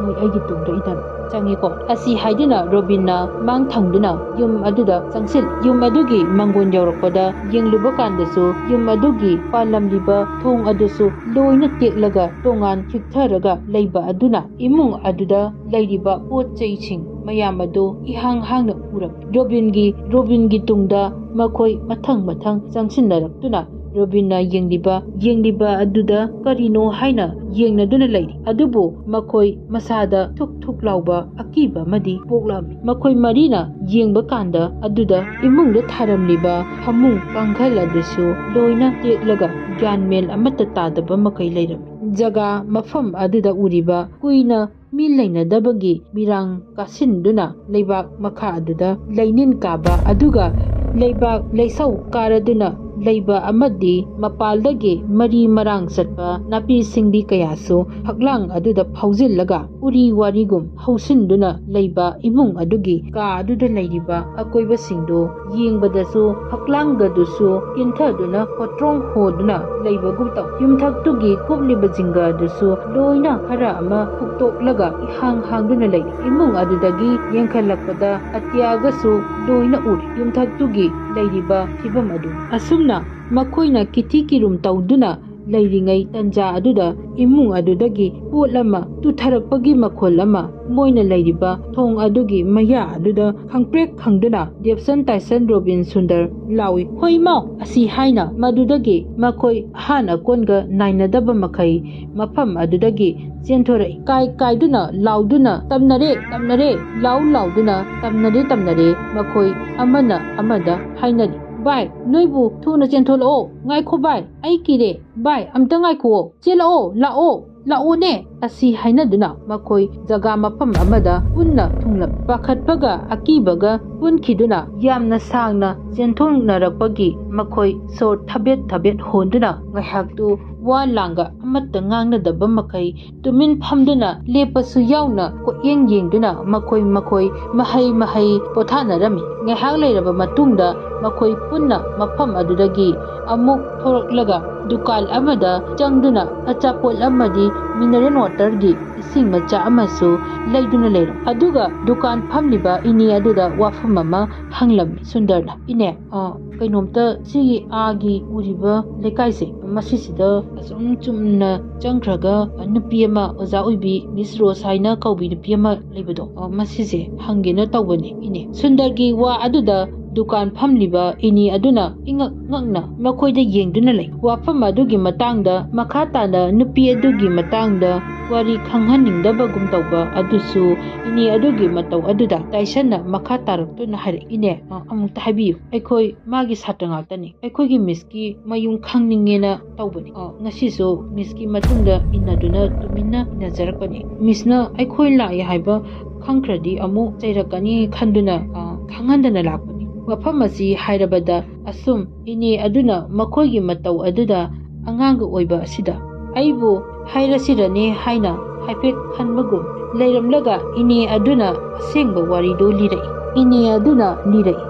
ꯃꯣꯏ ꯑꯩꯒꯤ ꯇꯨꯡꯗ ꯏꯟꯅꯔꯣ꯫ ꯆꯪꯉꯤꯀꯣ꯫" ꯑꯁꯤ ꯍꯥꯏꯗꯨꯅ ꯔꯣꯕꯤꯟꯅ ꯃꯥꯡ ꯊꯪꯗꯨꯅ ꯌꯨꯝ ꯑꯗꯨꯗ ꯆꯪꯁꯤꯜ꯫ ꯌꯨꯝ ꯑꯗꯨꯒꯤ ꯃꯪꯒꯣꯟ ꯌꯧꯔꯛꯄꯗ ꯌꯦꯡꯂꯨꯕ ꯀꯥꯟꯗꯁꯨ ꯌꯨꯝ ꯑꯗꯨꯒꯤ ꯄꯥꯜꯂꯝꯂꯤꯕ ꯊꯣꯡ ꯑꯗꯨꯁꯨ ꯂꯣꯏꯅ ꯇꯦꯛꯂꯒ ꯇꯣꯉꯥꯟ ꯆꯤꯛꯊꯔꯒ ꯂꯩꯕ ꯑꯗꯨꯅ ꯏꯃꯨꯡ ꯑꯗꯨꯗ ꯂꯩꯔꯤꯕ ꯄꯣꯠ ꯆꯩꯁꯤꯡ ꯃꯌꯥꯝ ꯑꯗꯨ ꯏꯍꯥꯡ ꯍꯥꯡꯅ ꯎꯔꯝꯃꯤ꯫ ꯔꯣꯕꯤꯟꯒꯤ, ꯔꯣꯕꯤꯟꯒꯤ ꯇꯨꯡꯗ ꯃꯈꯣꯏ ꯃꯊꯪ ꯃꯊꯪ ꯆꯪꯁꯤꯟꯅꯔꯛꯇꯨꯅ ꯔꯣꯕꯤꯟꯅ ꯌꯦꯡꯂꯤꯕ, ꯌꯦꯡꯂꯤꯕ ꯑꯗꯨꯗ ꯀꯔꯤꯅꯣ ꯍꯥꯏꯅ ꯌꯦꯡꯅꯗꯨꯅ ꯂꯩꯔꯤ꯫ ꯑꯗꯨꯕꯨ ꯃꯈꯣꯏ ꯃꯁꯥꯗ ꯊꯨꯛ ꯊꯨꯛ ꯂꯥꯎꯕ ꯑꯀꯤꯕ ꯑꯃꯗꯤ ꯄꯣꯛꯂꯛꯂꯝꯃꯤ꯫ ꯃꯈꯣꯏ ꯃꯔꯤꯅ ꯌꯦꯡꯕ ꯀꯥꯟꯗ ꯑꯗꯨꯗ ꯏꯃꯨꯡꯗ ꯊꯥꯔꯝꯂꯤꯕ ꯐꯃꯨꯡ ꯀꯥꯡꯈꯜ ꯑꯗꯨꯁꯨ ꯂꯣꯏꯅ ꯇꯦꯛꯂꯒ ꯒ꯭ꯌꯥꯟ ꯃꯦꯟ ꯑꯃꯠꯇ ꯇꯥꯗꯕ ꯃꯈꯩ ꯂꯩꯔꯝꯃꯤ꯫ ꯖꯒꯥ ꯃꯐꯝ ꯑꯗꯨꯗ ꯎꯔꯤꯕ ꯀꯨꯏꯅ ꯃꯤ ꯂꯩꯅꯗꯕꯒꯤ ꯃꯤꯔꯥꯡ ꯀꯥꯁꯤꯟꯗꯨꯅ ꯂꯩꯕꯥꯛ ꯃꯈꯥ ꯑꯗꯨꯗ ꯂꯩꯅꯤꯟ ꯀꯥꯕ ꯑꯗꯨꯒ ꯂꯩꯕꯥꯛ ꯂꯩꯁꯧ ꯀꯥꯔꯗꯨꯅ ꯂꯩꯕ ꯑꯃꯗꯤ ꯃꯄꯥꯜꯗꯒꯤ ꯃꯔꯤ ꯃꯔꯥꯡ ꯆꯠꯄ ꯅꯥꯄꯤ ꯁꯤꯡꯕꯤ ꯀꯌꯥꯁꯨ ꯐꯛꯂꯥꯡ ꯑꯗꯨꯗ ꯐꯥꯎꯖꯤꯜꯂꯒ ꯎꯔꯤ ꯋꯥꯔꯤꯒꯨꯝ ꯍꯧꯁꯤꯟꯗꯨꯅ ꯂꯩꯕ ꯏꯃꯨꯡ ꯑꯗꯨꯒꯤ ꯀꯥ ꯑꯗꯨꯗ ꯂꯩꯔꯤꯕ ꯑꯀꯣꯏꯕꯁꯤꯡꯗꯨ ꯌꯦꯡꯕꯗꯁꯨ ꯐꯛꯂꯥꯡꯒꯗꯨꯁꯨ ꯀꯤꯟꯊꯗꯨꯅ ꯍꯣꯇ꯭ꯔꯣꯡ ꯍꯣꯗꯨꯅ ꯂꯩꯕꯒꯨꯝ ꯇꯧ꯫ ꯌꯨꯝꯊꯛꯇꯨꯒꯤ ꯀꯨꯞꯂꯤꯕ ꯖꯤꯡꯒꯗꯨꯁꯨ ꯂꯣꯏꯅ ꯈꯔ ꯑꯃ ꯐꯨꯛꯇꯣꯛꯂꯒ ꯏꯍꯥꯡ ꯍꯥꯡꯗꯨꯅ ꯂꯩ꯫ ꯏꯃꯨꯡ ꯑꯗꯨꯗꯒꯤ ꯌꯦꯡꯈꯠꯂꯛꯄꯗ ꯑꯇꯤꯌꯥꯒꯁꯨ ꯂꯣꯏꯅ ꯎꯔꯤ꯫ ꯌꯨꯝꯊꯛꯇꯨꯒꯤ ꯂꯩꯔꯤꯕ ꯐꯤꯕꯝ ꯑꯗꯨ ꯑꯁꯨꯝꯅ ꯃꯈꯣꯏꯅ ꯀꯤꯊꯤ ꯀꯤꯔꯨꯝ ꯇꯧꯗꯨꯅ ꯂꯩꯔꯤꯉꯩ ꯇꯟꯖꯥ ꯑꯗꯨꯗ ꯏꯃꯨꯡ ꯑꯗꯨꯗꯒꯤ ꯄꯣꯠ ꯑꯃ ꯇꯨꯊꯔꯛꯄꯒꯤ ꯃꯈꯣꯜ ꯑꯃ ꯃꯣꯏꯅ ꯂꯩꯔꯤꯕ ꯊꯣꯡ ꯑꯗꯨꯒꯤ ꯃꯌꯥ ꯑꯗꯨꯗ ꯈꯪꯄ꯭ꯔꯦꯛ ꯈꯪꯗꯨꯅ ꯗꯦꯞꯁꯟ ꯇꯥꯏꯁꯟ ꯔꯣꯕꯤꯟ ꯁꯨꯟꯗꯔ ꯂꯥꯎꯏ, "ꯍꯣꯏ ꯃꯥꯎ!" ꯑꯁꯤ ꯍꯥꯏꯅ ꯃꯗꯨꯗꯒꯤ ꯃꯈꯣꯏ ꯑꯍꯥꯟ ꯑꯀꯣꯟꯒ ꯅꯥꯏꯅꯗꯕ ꯃꯈꯩ ꯃꯐꯝ ꯑꯗꯨꯗꯒꯤ ꯆꯦꯟꯊꯣꯔꯛꯏ꯫ ꯀꯥꯏ ꯀꯥꯏꯗꯨꯅ ꯂꯥꯎꯗꯨꯅ, "ꯇꯝꯅꯔꯦ, ꯇꯝꯅꯔꯦ!" ꯂꯥꯎ ꯂꯥꯎꯗꯨꯅ, "ꯇꯝꯅꯔꯦ, ꯇꯝꯅꯔꯦ!" ꯃꯈꯣꯏ ꯑꯃꯅ ꯑꯃꯗ ꯍꯥꯏꯅꯔꯤ꯫ "ꯚꯥꯏ, ꯅꯣꯏꯕꯨ ꯊꯨꯅ ꯆꯦꯟꯊꯣꯛꯂꯛꯑꯣ! ꯉꯥꯏꯈꯣ ꯚꯥꯏ, ꯑꯩ ꯀꯤꯔꯦ! ꯚꯥꯏ, ꯑꯝꯇ ꯉꯥꯏꯈꯨꯑꯣ! ꯆꯦꯜꯂꯛꯑꯣ, ꯂꯥꯛꯑꯣ, ꯂꯥꯛꯑꯣꯅꯦ!" ꯑꯁꯤ ꯍꯥꯏꯅꯗꯨꯅ ꯃꯈꯣꯏ ꯖꯒꯥ ꯃꯐꯝ ꯑꯃꯗ ꯄꯨꯟꯅ ꯊꯨꯡꯂꯝꯃꯤ꯫ ꯄꯥꯈꯠꯄꯒ ꯑꯀꯤꯕꯒ ꯄꯨꯟꯈꯤꯗꯨꯅ ꯌꯥꯝꯅ ꯁꯥꯡꯅ ꯆꯦꯟꯊꯣꯛꯅꯔꯛꯄꯒꯤ ꯃꯈꯣꯏ ꯁꯣꯔ ꯊꯕꯦꯠ ꯊꯕꯦꯠ ꯍꯣꯟꯗꯨꯅ ꯉꯥꯏꯍꯥꯛꯇꯨ ꯋꯥ ꯂꯥꯡꯒ ꯑꯃꯠꯇ ꯉꯥꯡꯅꯗꯕ ꯃꯈꯩ ꯇꯨꯃꯤꯟ ꯐꯝꯗꯨꯅ ꯂꯦꯞꯄꯁꯨ ꯌꯥꯎꯅ ꯀꯣꯏꯌꯦꯡ ꯌꯦꯡꯗꯨꯅ ꯃꯈꯣꯏ ꯃꯈꯣꯏ ꯃꯍꯩ ꯃꯍꯩ ꯄꯣꯊꯥꯅꯔꯝꯃꯤ꯫ ꯉꯥꯏꯍꯥꯛ ꯂꯩꯔꯕ ꯃꯇꯨꯡꯗ ꯃꯈꯣꯏ ꯄꯨꯟꯅ ꯃꯐꯝ ꯑꯗꯨꯗꯒꯤ ꯑꯃꯨꯛ ꯊꯣꯔꯛꯂꯒ ꯗꯨꯀꯥꯟ ꯑꯃꯗ ꯆꯪꯗꯨꯅ ꯑꯆꯥꯄꯣꯠ ꯑꯃꯗꯤ ꯃꯤꯅꯔꯦꯜ ꯋꯥꯇꯔꯒꯤ ꯏꯁꯤꯡ ꯃꯆꯥ ꯑꯃꯁꯨ ꯂꯩꯗꯨꯅ ꯂꯩꯔꯝꯃꯤ꯫ ꯑꯗꯨꯒ ꯗꯨꯀꯥꯟ ꯐꯝꯂꯤꯕ ꯏꯅꯦ ꯑꯗꯨꯗ ꯋꯥꯐꯝ ꯑꯃ ꯍꯪꯂꯝꯃꯤ ꯁꯨꯟꯗꯔꯅ꯫ "ꯏꯅꯦ, ꯑ, ꯀꯩꯅꯣꯝꯇ ꯁꯤꯒꯤ ꯑꯥꯒꯤ ꯎꯔꯤꯕ ꯂꯩꯀꯥꯏꯁꯦ, ꯃꯁꯤꯁꯤꯗ ꯑꯁꯨꯝ ꯆꯨꯝꯅ ꯆꯪꯈ꯭ꯔꯒ ꯅꯨꯄꯤ ꯑꯃ ꯑꯣꯖꯥ ꯑꯣꯏꯕꯤ ꯃꯤꯁ ꯔꯣꯁ ꯍꯥꯏꯅ ꯀꯧꯕꯤ ꯅꯨꯄꯤ ꯑꯃ ꯂꯩꯕꯗꯣ, ꯑ, ꯃꯁꯤꯁꯦ ꯍꯪꯒꯦꯅ ꯇꯧꯕꯅꯦ ꯏꯅꯦ꯫" ꯁꯨꯟꯗꯔꯒꯤ ꯋꯥ ꯑꯗꯨꯗ ꯗꯨꯀꯥꯟ ꯐꯝꯂꯤꯕ ꯏꯅꯦ ꯑꯗꯨꯅ ꯏꯉꯛ ꯉꯛꯅ ꯃꯈꯣꯏꯗ ꯌꯦꯡꯗꯨꯅ ꯂꯩ꯫ ꯋꯥꯐꯝ ꯑꯗꯨꯒꯤ ꯃꯇꯥꯡꯗ ꯃꯈꯥ ꯇꯥꯅ ꯅꯨꯄꯤ ꯑꯗꯨꯒꯤ ꯃꯇꯥꯡꯗ ꯋꯥꯔꯤ ꯈꯪꯍꯟꯅꯤꯡꯗꯕꯒꯨꯝ ꯇꯧꯕ ꯑꯗꯨꯁꯨ ꯏꯅꯦ ꯑꯗꯨꯒꯤ ꯃꯇꯧ ꯑꯗꯨꯗ ꯇꯥꯏꯁꯟꯅ ꯃꯈꯥ ꯇꯥꯔꯛꯇꯨꯅ ꯍꯥꯏꯔꯛꯏ, "ꯏꯅꯦ, ꯑ, ꯑꯃꯨꯛꯇ ꯍꯥꯏꯕꯤꯌꯨ, ꯑꯩꯈꯣꯏ ꯃꯥꯒꯤ ꯁꯥꯇ꯭ꯔ ꯉꯥꯛꯇꯅꯤ꯫ ꯑꯩꯈꯣꯏꯒꯤ ꯃꯤꯁꯀꯤ ꯃꯌꯨꯝ ꯈꯪꯅꯤꯡꯉꯦꯅ ꯇꯧꯕꯅꯤ꯫ ꯑ, ꯉꯁꯤꯁꯨ ꯃꯤꯁꯀꯤ ꯃꯇꯨꯡꯗ ꯏꯟꯅꯗꯨꯅ ꯇꯨꯃꯤꯟꯅ ꯏꯟꯅꯖꯔꯛꯄꯅꯤ꯫ ꯃꯤꯁꯅ ꯑꯩꯈꯣꯏ ꯂꯥꯛꯑꯦ ꯍꯥꯏꯕ ꯈꯪꯈ꯭ꯔꯗꯤ ꯑꯃꯨꯛ ꯆꯩꯔꯛꯀꯅꯤ ꯈꯟꯗꯨꯅ, ꯑ, ꯈꯪꯍꯟꯗꯅ ꯂꯥꯛꯄꯅꯤ꯫" ꯋꯥꯐꯝ ꯑꯁꯤ ꯍꯥꯏꯔꯕꯗ ꯑꯁꯨꯝ ꯏꯅꯦ ꯑꯗꯨꯅ ꯃꯈꯣꯏꯒꯤ ꯃꯇꯧ ꯑꯗꯨꯗ ꯑꯉꯥꯡꯒ ꯑꯣꯏꯕ ꯑꯁꯤꯗ ꯑꯩꯕꯨ ꯍꯥꯏꯔꯁꯤꯔꯅꯦ ꯍꯥꯏꯅ ꯍꯥꯏꯐꯦꯠ ꯈꯟꯕꯒꯨꯝ ꯂꯩꯔꯝꯂꯒ ꯏꯅꯦ ꯑꯗꯨꯅ ꯑꯁꯦꯡꯕ ꯋꯥꯔꯤꯗꯨ ꯂꯤꯔꯛꯏ꯫ ꯏꯅꯦ ꯑꯗꯨꯅ ꯂꯤꯔꯛꯏ,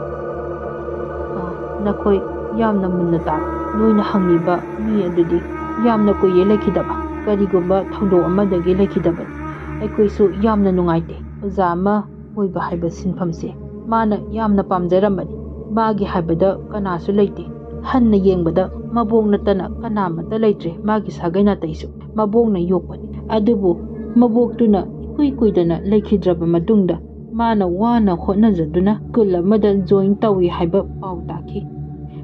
"ꯑ, ꯅꯈꯣꯏ ꯌꯥꯝꯅ ꯃꯨꯟꯅ ꯇꯥꯎ꯫ ꯅꯣꯏꯅ ꯍꯪꯂꯤꯕ ꯃꯤ ꯑꯗꯨꯗꯤ ꯌꯥꯝꯅ ꯀꯨꯏꯔꯦ ꯂꯩꯈꯤꯗꯕ꯫ ꯀꯔꯤꯒꯨꯝꯕ ꯊꯧꯗꯣꯛ ꯑꯃꯗꯒꯤ ꯂꯩꯈꯤꯗꯕꯅꯤ꯫ ꯑꯩꯈꯣꯏꯁꯨ ꯌꯥꯝꯅ ꯅꯨꯡꯉꯥꯏꯇꯦ꯫ ꯑꯣꯖꯥ ꯑꯃ ꯑꯣꯏꯕ ꯍꯥꯏꯕ ꯁꯤꯟꯐꯝꯁꯦ ꯃꯥꯅ ꯌꯥꯝꯅ ꯄꯥꯝꯖꯔꯝꯕꯅꯤ꯫ ꯃꯥꯒꯤ ꯍꯥꯏꯕꯗ ꯀꯅꯥꯁꯨ ꯂꯩꯇꯦ꯫ ꯍꯟꯅ ꯌꯦꯡꯕꯗ ꯃꯕꯣꯛ ꯅꯠꯇꯅ ꯀꯅꯥꯃꯠꯇ ꯂꯩꯇ꯭ꯔꯦ꯫ ꯃꯥꯒꯤ ꯁꯥꯒꯩ ꯅꯥꯇꯩꯁꯨ ꯃꯕꯣꯛꯅ ꯌꯣꯛꯄꯅꯤ꯫ ꯑꯗꯨꯕꯨ ꯃꯕꯣꯛꯇꯨꯅ ꯏꯀꯨꯏ ꯀꯨꯏꯗꯅ ꯂꯩꯈꯤꯗ꯭ꯔꯕ ꯃꯇꯨꯡꯗ ꯃꯥꯅ ꯋꯥꯅ ꯍꯣꯠꯅꯖꯗꯨꯅ ꯁ꯭ꯀꯨꯜ ꯑꯃꯗ ꯖꯣꯏꯟ ꯇꯧꯏ ꯍꯥꯏꯕ ꯄꯥꯎ ꯇꯥꯈꯤ꯫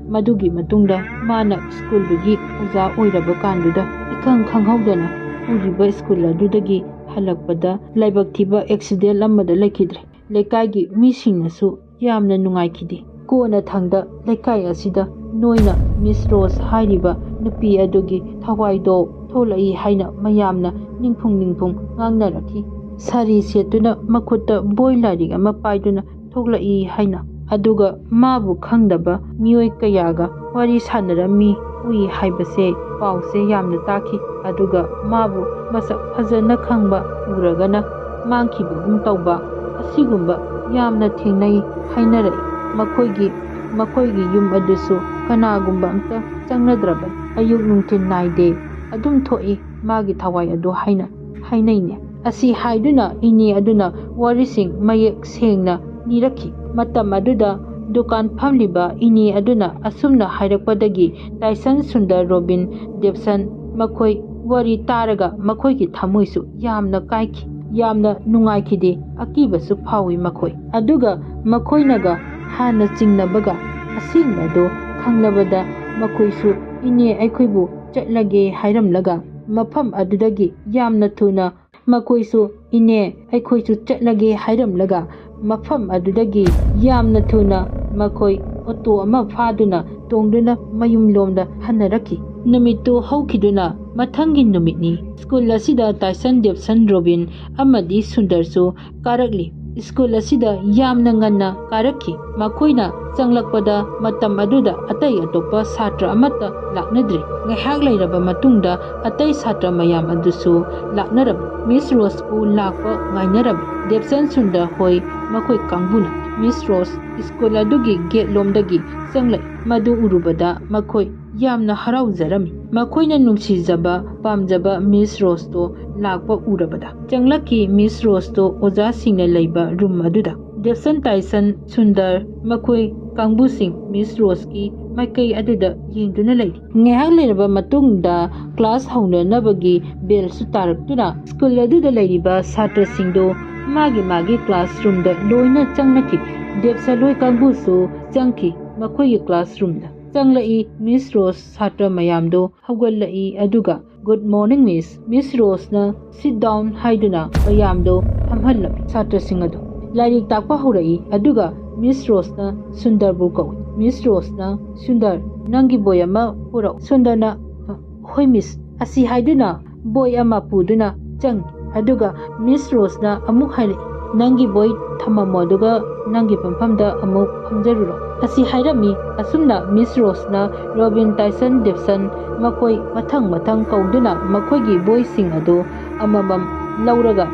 ꯃꯗꯨꯒꯤ ꯃꯇꯨꯡꯗ ꯃꯥꯅ ꯁ꯭ꯀꯨꯜꯗꯨꯒꯤ ꯑꯣꯖꯥ ꯑꯣꯏꯔꯕ ꯀꯥꯟꯗꯨꯗ ꯏꯈꯪ ꯈꯪꯍꯧꯗꯅ ꯄꯨꯔꯤꯕ ꯁ꯭ꯀꯨꯜ ꯑꯗꯨꯗꯒꯤ ꯍꯜꯂꯛꯄꯗ ꯂꯥꯏꯕꯛ ꯊꯤꯕ ꯑꯦꯛꯁꯤꯗꯦꯟ ꯑꯃꯗ ꯂꯩꯈꯤꯗ꯭ꯔꯦ꯫ ꯂꯩꯀꯥꯏꯒꯤ ꯃꯤꯁꯤꯡꯅꯁꯨ ꯌꯥꯝꯅ ꯅꯨꯡꯉꯥꯏꯈꯤꯗꯦ꯫ ꯀꯣꯟꯅꯊꯪꯗ ꯂꯩꯀꯥꯏ ꯑꯁꯤꯗ ꯅꯣꯏꯅ ꯃꯤꯁ ꯔꯣꯁ ꯍꯥꯏꯔꯤꯕ ꯅꯨꯄꯤ ꯑꯗꯨꯒꯤ ꯊꯋꯥꯏꯗꯣ ꯊꯣꯛꯂꯛꯏ ꯍꯥꯏꯅ ꯃꯌꯥꯝꯅ ꯅꯤꯡꯐꯨꯡ ꯅꯤꯡꯐꯨꯡ ꯉꯥꯡꯅꯔꯛꯈꯤ꯫ ꯁꯥꯔꯤ ꯁꯦꯠꯇꯨꯅ ꯃꯈꯨꯠꯇ ꯕꯣꯏ ꯂꯥꯏꯔꯤꯛ ꯑꯃ ꯄꯥꯏꯗꯨꯅ ꯊꯣꯛꯂꯛꯏ ꯍꯥꯏꯅ, ꯑꯗꯨꯒ ꯃꯥꯕꯨ ꯈꯪꯗꯕ ꯃꯤꯑꯣꯏ ꯀꯌꯥꯒ ꯋꯥꯔꯤ ꯁꯥꯟꯅꯔꯝꯃꯤ ꯎꯏ ꯍꯥꯏꯕꯁꯦ ꯄꯥꯎꯁꯦ ꯌꯥꯝꯅ ꯇꯥꯈꯤ꯫ ꯑꯗꯨꯒ ꯃꯥꯕꯨ ꯃꯁꯛ ꯐꯖꯅ ꯈꯪꯕ ꯎꯔꯒꯅ ꯃꯥꯡꯈꯤꯕꯒꯨꯝ ꯇꯧꯕ ꯑꯁꯤꯒꯨꯝꯕ ꯌꯥꯝꯅ ꯊꯦꯡꯅꯩ ꯍꯥꯏꯅꯔꯛꯏ꯫ ꯃꯈꯣꯏꯒꯤ ꯃꯈꯣꯏꯒꯤ ꯌꯨꯝ ꯑꯗꯨꯁꯨ ꯀꯅꯥꯒꯨꯝꯕ ꯑꯝꯇ ꯆꯪꯅꯗ꯭ꯔꯕꯅꯤ꯫ ꯑꯌꯨꯛ ꯅꯨꯡꯊꯤꯜ ꯅꯥꯏꯗꯦ, ꯑꯗꯨꯝ ꯊꯣꯛꯏ ꯃꯥꯒꯤ ꯊꯋꯥꯏ ꯑꯗꯨ ꯍꯥꯏꯅ ꯍꯥꯏꯅꯩꯅꯦ꯫ ꯑꯁꯤ ꯍꯥꯏꯗꯨꯅ ꯏꯅꯦ ꯑꯗꯨꯅ ꯋꯥꯔꯤꯁꯤꯡ ꯃꯌꯦꯛ ꯁꯦꯡꯅ ꯂꯤꯔꯛꯈꯤ꯫ ꯃꯇꯝ ꯑꯗꯨꯗ ꯗꯨꯀꯥꯟ ꯐꯝꯂꯤꯕ ꯏꯅꯦ ꯑꯗꯨꯅ ꯑꯁꯨꯝꯅ ꯍꯥꯏꯔꯛꯄꯗꯒꯤ ꯇꯥꯏꯁꯟ ꯁꯨꯟꯗꯔ ꯔꯣꯕꯤꯟ ꯗꯦꯕꯁꯟ ꯃꯈꯣꯏ ꯋꯥꯔꯤ ꯇꯥꯔꯒ ꯃꯈꯣꯏꯒꯤ ꯊꯃꯣꯏꯁꯨ ꯌꯥꯝꯅ ꯀꯥꯏꯈꯤ, ꯌꯥꯝꯅ ꯅꯨꯡꯉꯥꯏꯈꯤꯗꯦ, ꯑꯀꯤꯕꯁꯨ ꯐꯥꯎꯏ ꯃꯈꯣꯏ꯫ ꯑꯗꯨꯒ ꯃꯈꯣꯏꯅꯒ ꯍꯥꯟꯅ ꯆꯤꯡꯅꯕꯒ ꯑꯁꯦꯡꯕꯗꯨ ꯈꯪꯂꯕꯗ ꯃꯈꯣꯏꯁꯨ ꯏꯅꯦ ꯑꯩꯈꯣꯏꯕꯨ ꯆꯠꯂꯒꯦ ꯍꯥꯏꯔꯝꯂꯒ ꯃꯐꯝ ꯑꯗꯨꯗꯒꯤ ꯌꯥꯝꯅ ꯊꯨꯅ ꯃꯈꯣꯏꯁꯨ ꯏꯅꯦ ꯑꯩꯈꯣꯏꯁꯨ ꯆꯠꯂꯒꯦ ꯍꯥꯏꯔꯝꯂꯒ ꯃꯐꯝ ꯑꯗꯨꯗꯒꯤ ꯌꯥꯝꯅ ꯊꯨꯅ ꯃꯈꯣꯏ ꯑꯣꯇꯣ ꯑꯃ ꯐꯥꯗꯨꯅ ꯇꯣꯡꯗꯨꯅ ꯃꯌꯨꯝꯂꯣꯝꯗ ꯍꯟꯅꯔꯛꯈꯤ꯫ ꯅꯨꯃꯤꯠꯇꯨ ꯍꯧꯈꯤꯗꯨꯅ ꯃꯊꯪꯒꯤ ꯅꯨꯃꯤꯠꯅꯤ꯫ ꯁ꯭ꯀꯨꯜ ꯑꯁꯤꯗ ꯇꯥꯏꯁꯟ ꯗꯦꯕꯁꯟ ꯔꯣꯕꯤꯟ ꯑꯃꯗꯤ ꯁꯨꯟꯗꯔꯁꯨ ꯀꯥꯔꯛꯂꯤ꯫ ꯁ꯭ꯀꯨꯜ ꯑꯁꯤꯗ ꯌꯥꯝꯅ ꯉꯟꯅ ꯀꯥꯔꯛꯈꯤ꯫ ꯃꯈꯣꯏꯅ ꯆꯪꯂꯛꯄꯗ ꯃꯇꯝ ꯑꯗꯨꯗ ꯑꯇꯩ ꯑꯇꯣꯞꯄ ꯁꯥꯇ꯭ꯔ ꯑꯃꯠꯇ ꯂꯥꯛꯅꯗ꯭ꯔꯤ꯫ ꯉꯥꯏꯍꯥꯛ ꯂꯩꯔꯕ ꯃꯇꯨꯡꯗ ꯑꯇꯩ ꯁꯥꯇ꯭ꯔ ꯃꯌꯥꯝ ꯑꯗꯨꯁꯨ ꯂꯥꯛꯅꯔꯝꯃꯤ꯫ ꯃꯤꯁ ꯔꯣꯁꯄꯨ ꯂꯥꯛꯄ ꯉꯥꯏꯅꯔꯝꯃꯤ꯫ ꯗꯦꯕꯁꯟ ꯁꯨꯟꯗꯔ ꯍꯣꯏ ꯃꯈꯣꯏ ꯀꯥꯡꯕꯨꯅ꯫ ꯃꯤꯁ ꯔꯣꯁ ꯁ꯭ꯀꯨꯜ ꯑꯗꯨꯒꯤ ꯒꯦꯠ ꯂꯣꯝꯗꯒꯤ ꯆꯪꯂꯛꯏ꯫ ꯃꯗꯨ ꯎꯔꯨꯕꯗ ꯃꯈꯣꯏ ꯌꯥꯝꯅ ꯍꯔꯥꯎꯖꯔꯝꯃꯤ꯫ ꯃꯈꯣꯏꯅ ꯅꯨꯡꯁꯤꯖꯕ, ꯄꯥꯝꯖꯕ ꯃꯤꯁ ꯔꯣꯁꯇꯣ ꯂꯥꯛꯄ ꯎꯔꯕꯗ꯫ ꯆꯪꯂꯛꯈꯤ꯫ ꯃꯤꯁ ꯔꯣꯁꯇꯣ ꯑꯣꯖꯥꯁꯤꯡꯅ ꯂꯩꯕ ꯔꯨꯝ ꯑꯗꯨꯗ꯫ ꯗꯦꯕꯁꯟ, ꯇꯥꯏꯁꯟ, ꯁꯨꯟꯗꯔ ꯃꯈꯣꯏ ꯀꯥꯡꯕꯨꯁꯤꯡ ꯃꯤꯁ ꯔꯣꯁꯀꯤ ꯃꯥꯏꯀꯩ ꯑꯗꯨꯗ ꯌꯦꯡꯗꯨꯅ ꯂꯩꯔꯤ꯫ ꯉꯥꯏꯍꯥꯛ ꯂꯩꯔꯕ ꯃꯇꯨꯡꯗ ꯀ꯭ꯂꯥꯁ ꯍꯧꯅꯅꯕꯒꯤ ꯕꯦꯜꯁꯨ ꯇꯥꯔꯛꯇꯨꯅ ꯁ꯭ꯀꯨꯜ ꯑꯗꯨꯗ ꯂꯩꯔꯤꯕ ꯁꯥꯇ꯭ꯔꯁꯤꯡꯗꯨ ꯃꯥꯒꯤ ꯃꯥꯒꯤ ꯀ꯭ꯂꯥꯁꯔꯨꯝꯗ ꯂꯣꯏꯅ ꯆꯪꯅꯈꯤ꯫ ꯗꯦꯕꯁꯟ ꯍꯣꯏ ꯀꯥꯡꯕꯨꯁꯨ ꯆꯪꯈꯤ ꯃꯈꯣꯏꯒꯤ ꯀ꯭ꯂꯥꯁꯔꯨꯝꯗ꯫ ꯆꯪꯂꯛꯏ꯫ ꯃꯤꯁ ꯔꯣꯁ ꯁꯥꯇ꯭ꯔ ꯃꯌꯥꯝꯗꯨ ꯍꯧꯒꯠꯂꯛꯏ ꯑꯗꯨꯒ "Good morning, Miss." ꯃꯤꯁ ꯔꯣꯁꯅ "Sit down" ꯍꯥꯏꯗꯨꯅ ꯃꯌꯥꯝꯗꯣ ꯐꯝꯍꯜꯂꯝꯃꯤ꯫ ꯁꯥꯇ꯭ꯔꯁꯤꯡ ꯑꯗꯨ ꯂꯥꯏꯔꯤꯛ ꯇꯥꯛꯄ ꯍꯧꯔꯛꯏ ꯑꯗꯨꯒ ꯃꯤꯁ ꯔꯣꯁꯅ ꯁꯨꯟꯗꯔꯕꯨ ꯀꯧꯏ꯫ ꯃꯤꯁ ꯔꯣꯁꯅ, "ꯁꯨꯟꯗꯔ, ꯅꯪꯒꯤ ꯕꯣꯏ ꯑꯃ ꯄꯨꯔꯛꯎ꯫" ꯁꯨꯟꯗꯔꯅ, "ꯍꯣꯏ ꯃꯤꯁ" ꯑꯁꯤ ꯍꯥꯏꯗꯨꯅ ꯕꯣꯏ ꯑꯃ ꯄꯨꯗꯨꯅ ꯆꯪꯉꯤ꯫ ꯑꯗꯨꯒ ꯃꯤꯁ ꯔꯣꯁꯅ ꯑꯃꯨꯛ ꯍꯥꯏꯔꯛꯏ, "ꯅꯪꯒꯤ ꯕꯣꯏ ꯊꯝꯃꯝꯃꯣ ꯑꯗꯨꯒ ꯅꯪꯒꯤ ꯐꯝꯐꯝꯗ ꯑꯃꯨꯛ ꯐꯝꯖꯔꯨꯔꯣ" ꯑꯁꯤ ꯍꯥꯏꯔꯝꯃꯤ꯫ ꯑꯁꯨꯝꯅ ꯃꯤꯁ ꯔꯣꯁꯅ ꯔꯣꯕꯤꯟ, ꯇꯥꯏꯁꯟ, ꯗꯦꯕꯁꯟ ꯃꯈꯣꯏ ꯃꯊꯪ ꯃꯊꯪ ꯀꯧꯗꯨꯅ ꯃꯈꯣꯏꯒꯤ ꯕꯣꯏꯁꯤꯡ ꯑꯗꯨ ꯑꯃꯃꯝ ꯂꯧꯔꯒ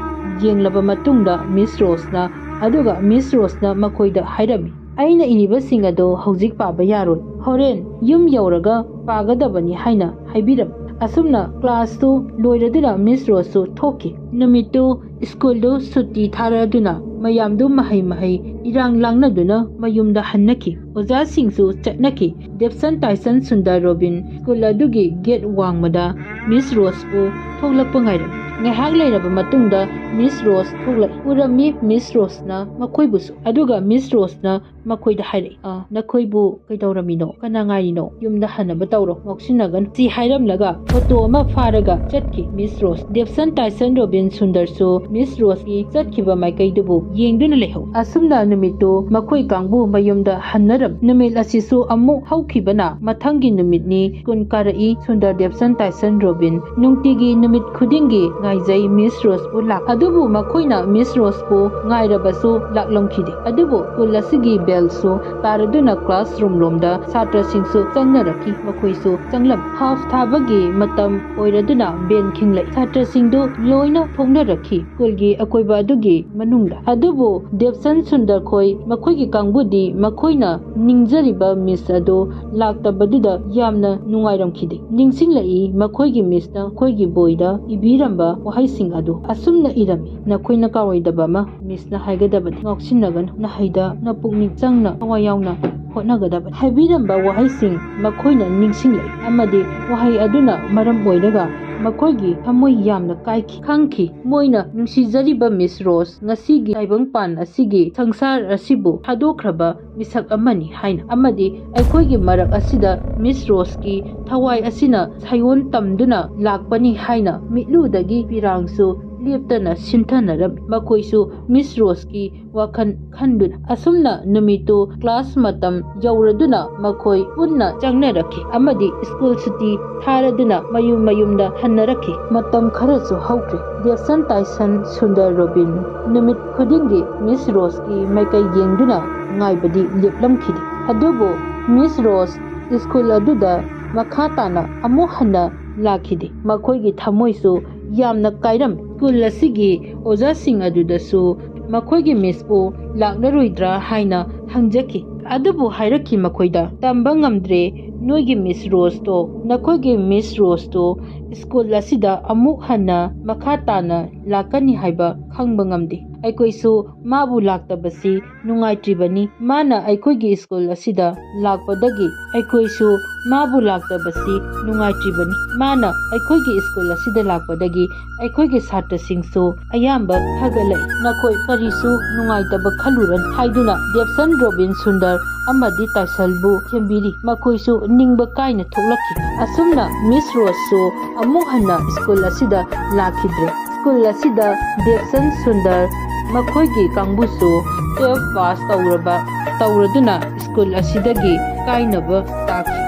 ꯌꯦꯡꯂꯕ ꯃꯇꯨꯡꯗ ꯃꯤꯁ ꯔꯣꯁꯅ, ꯑꯗꯨꯒ ꯃꯤꯁ ꯔꯣꯁꯅ ꯃꯈꯣꯏꯗ ꯍꯥꯏꯔꯝꯃꯤ, "ꯑꯩꯅ ꯏꯔꯤꯕꯁꯤꯡ ꯑꯗꯨ ꯍꯧꯖꯤꯛ ꯄꯥꯕ ꯌꯥꯔꯣꯏ, ꯍꯣꯔꯦꯟ ꯌꯨꯝ ꯌꯧꯔꯒ ꯄꯥꯒꯗꯕꯅꯤ" ꯍꯥꯏꯅ ꯍꯥꯏꯕꯤꯔꯝꯃꯤ꯫ ꯑꯁꯨꯝꯅ ꯀ꯭ꯂꯥꯁꯇꯨ ꯂꯣꯏꯔꯗꯨꯅ ꯃꯤꯁ ꯔꯣꯁꯁꯨ ꯊꯣꯛꯈꯤ꯫ ꯅꯨꯃꯤꯠꯇꯨ ꯁ꯭ꯀꯨꯜꯗꯨ ꯁꯨꯇꯤ ꯊꯥꯔꯗꯨꯅ ꯃꯌꯥꯝꯗꯨ ꯃꯍꯩ ꯃꯍꯩ ꯏꯔꯥꯡ ꯂꯥꯡꯅꯗꯨꯅ ꯃꯌꯨꯝꯗ ꯍꯟꯅꯈꯤ꯫ ꯑꯣꯖꯥꯁꯤꯡꯁꯨ ꯆꯠꯅꯈꯤ꯫ ꯗꯦꯕꯁꯟ, ꯇꯥꯏꯁꯟ, ꯁꯨꯟꯗꯔ, ꯔꯣꯕꯤꯟ ꯁ꯭ꯀꯨꯜ ꯑꯗꯨꯒꯤ ꯒꯦꯠ ꯋꯥꯡꯃꯗ ꯃꯤꯁ ꯔꯣꯁꯄꯨ ꯊꯣꯛꯂꯛꯄ ꯉꯥꯏꯔꯝꯃꯤ꯫ ꯉꯥꯏꯍꯥꯛ ꯂꯩꯔꯕ ꯃꯇꯨꯡꯗ ꯃꯤꯁ ꯔꯣꯁ ꯊꯣꯛꯂꯛꯏ꯫ ꯎꯔꯝꯃꯤ ꯃꯤꯁ ꯔꯣꯁꯅ ꯃꯈꯣꯏꯕꯨꯁꯨ꯫ ꯑꯗꯨꯒ ꯃꯤꯁ ꯔꯣꯁꯅ ꯃꯈꯣꯏꯗ ꯍꯥꯏꯔꯛꯏ꯫ "ꯑ, ꯅꯈꯣꯏꯕꯨ ꯀꯩꯗꯧꯔꯝꯃꯤꯅꯣ? ꯀꯅꯥ ꯉꯥꯏꯔꯤꯅꯣ? ꯌꯨꯝꯗ ꯍꯟꯅꯕ ꯇꯧꯔꯣ, ꯉꯥꯎꯁꯤꯟꯅꯒꯅꯨ" ꯁꯤ ꯍꯥꯏꯔꯝꯂꯒ ꯐꯣꯇꯣ ꯑꯃ ꯐꯥꯔꯒ ꯆꯠꯈꯤ꯫ ꯃꯤꯁ ꯔꯣꯁ, ꯗꯦꯕꯁꯟ, ꯇꯥꯏꯁꯟ, ꯔꯣꯕꯤꯟ, ꯁꯨꯟꯗꯔꯁꯨ ꯃꯤꯁ ꯔꯣꯁꯀꯤ ꯆꯠꯈꯤꯕ ꯃꯥꯏꯀꯩꯗꯨꯕꯨ ꯌꯦꯡꯗꯨꯅ ꯂꯩꯍꯧꯏ꯫ ꯑꯁꯨꯝꯅ ꯅꯨꯃꯤꯠꯇꯨ ꯃꯈꯣꯏ ꯀꯥꯡꯕꯨ ꯃꯌꯨꯝꯗ ꯍꯟꯅꯔꯝꯃꯤ꯫ ꯅꯨꯃꯤꯠ ꯑꯁꯤꯁꯨ ꯑꯃꯨꯛ ꯍꯧꯈꯤꯕꯅ ꯃꯊꯪꯒꯤ ꯅꯨꯃꯤꯠꯅꯤ꯫ ꯁ꯭ꯀꯨꯜ ꯀꯥꯔꯛꯏ꯫ ꯁꯨꯟꯗꯔ, ꯗꯦꯕꯁꯟ, ꯇꯥꯏꯁꯟ, ꯔꯣꯕꯤꯟ ꯅꯨꯡꯇꯤꯒꯤ ꯅꯨꯃꯤꯠ ꯈꯨꯗꯤꯡꯒꯤ ꯉꯥꯏꯖꯩ ꯃꯤꯁ ꯔꯣꯁꯄꯨ ꯂꯥꯛ-, ꯑꯗꯨꯕꯨ ꯃꯈꯣꯏꯅ ꯃꯤꯁ ꯔꯣꯁꯄꯨ ꯉꯥꯏꯔꯕꯁꯨ ꯂꯥꯛꯂꯝꯈꯤꯗꯦ꯫ ꯑꯗꯨꯕꯨ ꯁ꯭ꯀꯨꯜ ꯑꯁꯤꯒꯤ ꯕꯦꯜꯁꯨ ꯇꯥꯔꯗꯨꯅ ꯀ꯭ꯂꯥꯁꯔꯨꯝ ꯂꯣꯝꯗ ꯁꯥꯇ꯭ꯔꯁꯤꯡꯁꯨ ꯆꯪꯅꯔꯛꯈꯤ꯫ ꯃꯈꯣꯏꯁꯨ ꯆꯪꯂꯝ꯫ ꯍꯥꯐ ꯊꯥꯕꯒꯤ ꯃꯇꯝ ꯑꯣꯏꯔꯗꯨꯅ ꯕꯦꯟ ꯈꯤꯡꯂꯛꯏ꯫ ꯁꯥꯇ꯭ꯔꯁꯤꯡꯗꯨ ꯂꯣꯏꯅ ꯊꯣꯛꯅꯔꯛꯈꯤ ꯁ꯭ꯀꯨꯜꯒꯤ ꯑꯀꯣꯏꯕ ꯑꯗꯨꯒꯤ ꯃꯅꯨꯡꯗ꯫ ꯑꯗꯨꯕꯨ ꯗꯦꯕꯁꯟ, ꯁꯨꯟꯗꯔ ꯈꯣꯏ ꯃꯈꯣꯏꯒꯤ ꯀꯥꯡꯕꯨꯗꯤ ꯃꯈꯣꯏꯅ ꯅꯤꯡꯖꯔꯤꯕ ꯃꯤꯁ ꯑꯗꯨ ꯂꯥꯛꯇꯕꯗꯨꯗ ꯌꯥꯝꯅ ꯅꯨꯡꯉꯥꯏꯔꯝꯈꯤꯗꯦ꯫ ꯅꯤꯡꯁꯤꯡꯂꯛꯏ ꯃꯈꯣꯏꯒꯤ ꯃꯤꯁꯅ ꯃꯈꯣꯏꯒꯤ ꯕꯣꯏꯗ ꯏꯕꯤꯔꯝꯕ ꯋꯥꯍꯩꯁꯤꯡ ꯑꯗꯨ꯫ ꯑꯁꯨꯝꯅ ꯏꯔꯝꯃꯤ, "ꯅꯈꯣꯏꯅ ꯀꯥꯎꯔꯣꯏꯗꯕ ꯑꯃ ꯃꯤꯁꯅ ꯍꯥꯏꯒꯗꯕꯅꯤ꯫ ꯉꯥꯎꯁꯤꯟꯅꯒꯅꯨ꯫ ꯅꯍꯩꯗ ꯅꯄꯨꯛꯅꯤꯡ ꯆꯪꯅ ꯊꯋꯥꯏ ꯌꯥꯎꯅ ꯍꯣꯠꯅꯒꯗꯕꯅꯤ" ꯍꯥꯏꯕꯤꯔꯝꯕ ꯋꯥꯍꯩꯁꯤꯡ ꯃꯈꯣꯏꯅ ꯅꯤꯡꯁꯤꯡꯂꯛꯏ, ꯑꯃꯗꯤ ꯋꯥꯍꯩ ꯑꯗꯨꯅ ꯃꯔꯝ ꯑꯣꯏꯔꯒ ꯃꯈꯣꯏꯒꯤ ꯊꯃꯣꯏ ꯌꯥꯝꯅ ꯀꯥꯏꯈꯤ꯫ ꯈꯪꯈꯤ, ꯃꯣꯏꯅ ꯅꯨꯡꯁꯤꯖꯔꯤꯕ ꯃꯤꯁ ꯔꯣꯁ ꯉꯁꯤꯒꯤ ꯇꯥꯏꯕꯪꯄꯥꯟ ꯑꯁꯤꯒꯤ ꯁꯪꯁꯥꯔ ꯑꯁꯤꯕꯨ ꯊꯥꯗꯣꯛꯈ꯭ꯔꯕ ꯃꯤꯁꯛ ꯑꯃꯅꯤ ꯍꯥꯏꯅ, ꯑꯃꯗꯤ ꯑꯩꯈꯣꯏꯒꯤ ꯃꯔꯛ ꯑꯁꯤꯗ ꯃꯤꯁ ꯔꯣꯁꯀꯤ ꯊꯋꯥꯏ ꯑꯁꯤꯅ ꯁꯥꯏꯑꯣꯟ ꯇꯝꯗꯨꯅ ꯂꯥꯛꯄꯅꯤ ꯍꯥꯏꯅ ꯃꯤꯠꯂꯨꯗꯒꯤ ꯄꯤꯔꯥꯡꯁꯨ ꯂꯦꯞꯇꯅ ꯁꯤꯟꯊꯅꯔꯝꯃꯤ꯫ ꯃꯈꯣꯏꯁꯨ ꯃꯤꯁ ꯔꯣꯁꯀꯤ ꯋꯥꯈꯜ ꯈꯟꯗꯨꯅ꯫ ꯑꯁꯨꯝꯅ ꯅꯨꯃꯤꯠꯇꯨ ꯀ꯭ꯂꯥꯁ ꯃꯇꯝ ꯌꯧꯔꯗꯨꯅ ꯃꯈꯣꯏ ꯄꯨꯟꯅ ꯆꯪꯅꯔꯛꯈꯤ ꯑꯃꯗꯤ ꯁ꯭ꯀꯨꯜ ꯁꯨꯇꯤ ꯊꯥꯔꯗꯨꯅ ꯃꯌꯨꯝ ꯃꯌꯨꯝꯗ ꯍꯟꯅꯔꯛꯈꯤ꯫ ꯃꯇꯝ ꯈꯔꯁꯨ ꯍꯧꯈ꯭ꯔꯦ꯫ ꯗꯦꯕꯁꯟ, ꯇꯥꯏꯁꯟ, ꯁꯨꯟꯗꯔ, ꯔꯣꯕꯤꯟ ꯅꯨꯃꯤꯠ ꯈꯨꯗꯤꯡꯒꯤ ꯃꯤꯁ ꯔꯣꯁꯀꯤ ꯃꯥꯏꯀꯩ ꯌꯦꯡꯗꯨꯅ ꯉꯥꯏꯕꯗꯤ ꯂꯦꯞꯂꯝꯈꯤꯗꯦ꯫ ꯑꯗꯨꯕꯨ ꯃꯤꯁ ꯔꯣꯁ ꯁ꯭ꯀꯨꯜ ꯑꯗꯨꯗ ꯃꯈꯥ ꯇꯥꯅ ꯑꯃꯨꯛ ꯍꯟꯅ ꯂꯥꯛꯈꯤꯗꯦ꯫ ꯃꯈꯣꯏꯒꯤ ꯊꯃꯣꯏꯁꯨ ꯌꯥꯝꯅ ꯀꯥꯏꯔꯝꯃꯤ꯫ ꯁ꯭ꯀꯨꯜ ꯑꯁꯤꯒꯤ ꯑꯣꯖꯥꯁꯤꯡ ꯑꯗꯨꯗꯁꯨ ꯃꯈꯣꯏꯒꯤ ꯃꯤꯁꯄꯨ ꯂꯥꯛꯂꯔꯣꯏꯗ꯭ꯔꯥ ꯍꯥꯏꯅ ꯍꯪꯖꯈꯤ꯫ ꯑꯗꯨꯕꯨ ꯍꯥꯏꯔꯛꯈꯤ ꯃꯈꯣꯏꯗ, "ꯇꯝꯕ ꯉꯝꯗ꯭ꯔꯦ, ꯅꯣꯏꯒꯤ ꯃꯤꯁ ꯔꯣꯁꯇꯣ, ꯅꯈꯣꯏꯒꯤ ꯃꯤꯁ ꯔꯣꯁꯇꯣ ꯁ꯭ꯀꯨꯜ ꯑꯁꯤꯗ ꯑꯃꯨꯛ ꯍꯟꯅ ꯃꯈꯥ ꯇꯥꯅ ꯂꯥꯛꯀꯅꯤ ꯍꯥꯏꯕ ꯈꯪꯕ ꯉꯝꯗꯦ꯫ ꯑꯩꯈꯣꯏꯁꯨ ꯃꯥꯕꯨ ꯂꯥꯛꯇꯕꯁꯤ ꯅꯨꯡꯉꯥꯏꯇ꯭ꯔꯤꯕꯅꯤ꯫ ꯃꯥꯅ ꯑꯩꯈꯣꯏꯒꯤ ꯁ꯭ꯀꯨꯜ ꯑꯁꯤꯗ ꯂꯥꯛꯄꯗꯒꯤ ꯑꯩꯈꯣꯏꯁꯨ ꯃꯥꯕꯨ ꯂꯥꯛꯇꯕꯁꯤ ꯅꯨꯡꯉꯥꯏꯇ꯭ꯔꯤꯕꯅꯤ꯫ ꯃꯥꯅ ꯑꯩꯈꯣꯏꯒꯤ ꯁ꯭ꯀꯨꯜ ꯑꯁꯤꯗ ꯂꯥꯛꯄꯗꯒꯤ ꯑꯩꯈꯣꯏꯒꯤ ꯁꯥꯇ꯭ꯔꯁꯤꯡꯁꯨ ꯑꯌꯥꯝꯕ ꯐꯒꯠꯂꯛꯏ꯫ ꯅꯈꯣꯏ ꯀꯔꯤꯁꯨ ꯅꯨꯡꯉꯥꯏꯇꯕ ꯈꯜꯂꯨꯔꯅꯨ" ꯍꯥꯏꯗꯨꯅ ꯗꯦꯕꯁꯟ ꯔꯣꯕꯤꯟ ꯁꯨꯟꯗꯔ ꯑꯃꯗꯤ ꯇꯥꯏꯁꯜꯕꯨ ꯊꯦꯝꯕꯤꯔꯤ꯫ ꯃꯈꯣꯏꯁꯨ ꯅꯤꯡꯕ ꯀꯥꯏꯅ ꯊꯣꯛꯂꯛꯈꯤ꯫ ꯑꯁꯨꯝꯅ ꯃꯤꯁ ꯔꯣꯁꯁꯨ ꯑꯃꯨꯛ ꯍꯟꯅ ꯁ꯭ꯀꯨꯜ ꯑꯁꯤꯗ ꯂꯥꯛꯈꯤꯗ꯭ꯔꯦ꯫ ꯁ꯭ꯀꯨꯜ ꯑꯁꯤꯗ ꯗꯦꯕꯁꯟ ꯁꯨꯟꯗꯔ ꯃꯈꯣꯏꯒꯤ ꯀꯥꯡꯕꯨꯁꯨ ꯇꯨꯋꯦꯜꯐ ꯄꯥꯁ ꯇꯧꯔꯕ, ꯇꯧꯔꯗꯨꯅ ꯁ꯭ꯀꯨꯜ ꯑꯁꯤꯗꯒꯤ ꯀꯥꯏꯅꯕ ꯇꯥꯈꯤ꯫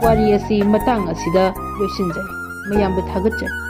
ꯋꯥꯔꯤ ꯑꯁꯤ ꯃꯇꯥꯡ ꯑꯁꯤꯗ ꯂꯣꯏꯁꯤꯟꯖꯔꯦ꯫ ꯃꯌꯥꯝꯕꯨ ꯊꯥꯒꯠꯆꯔꯤ꯫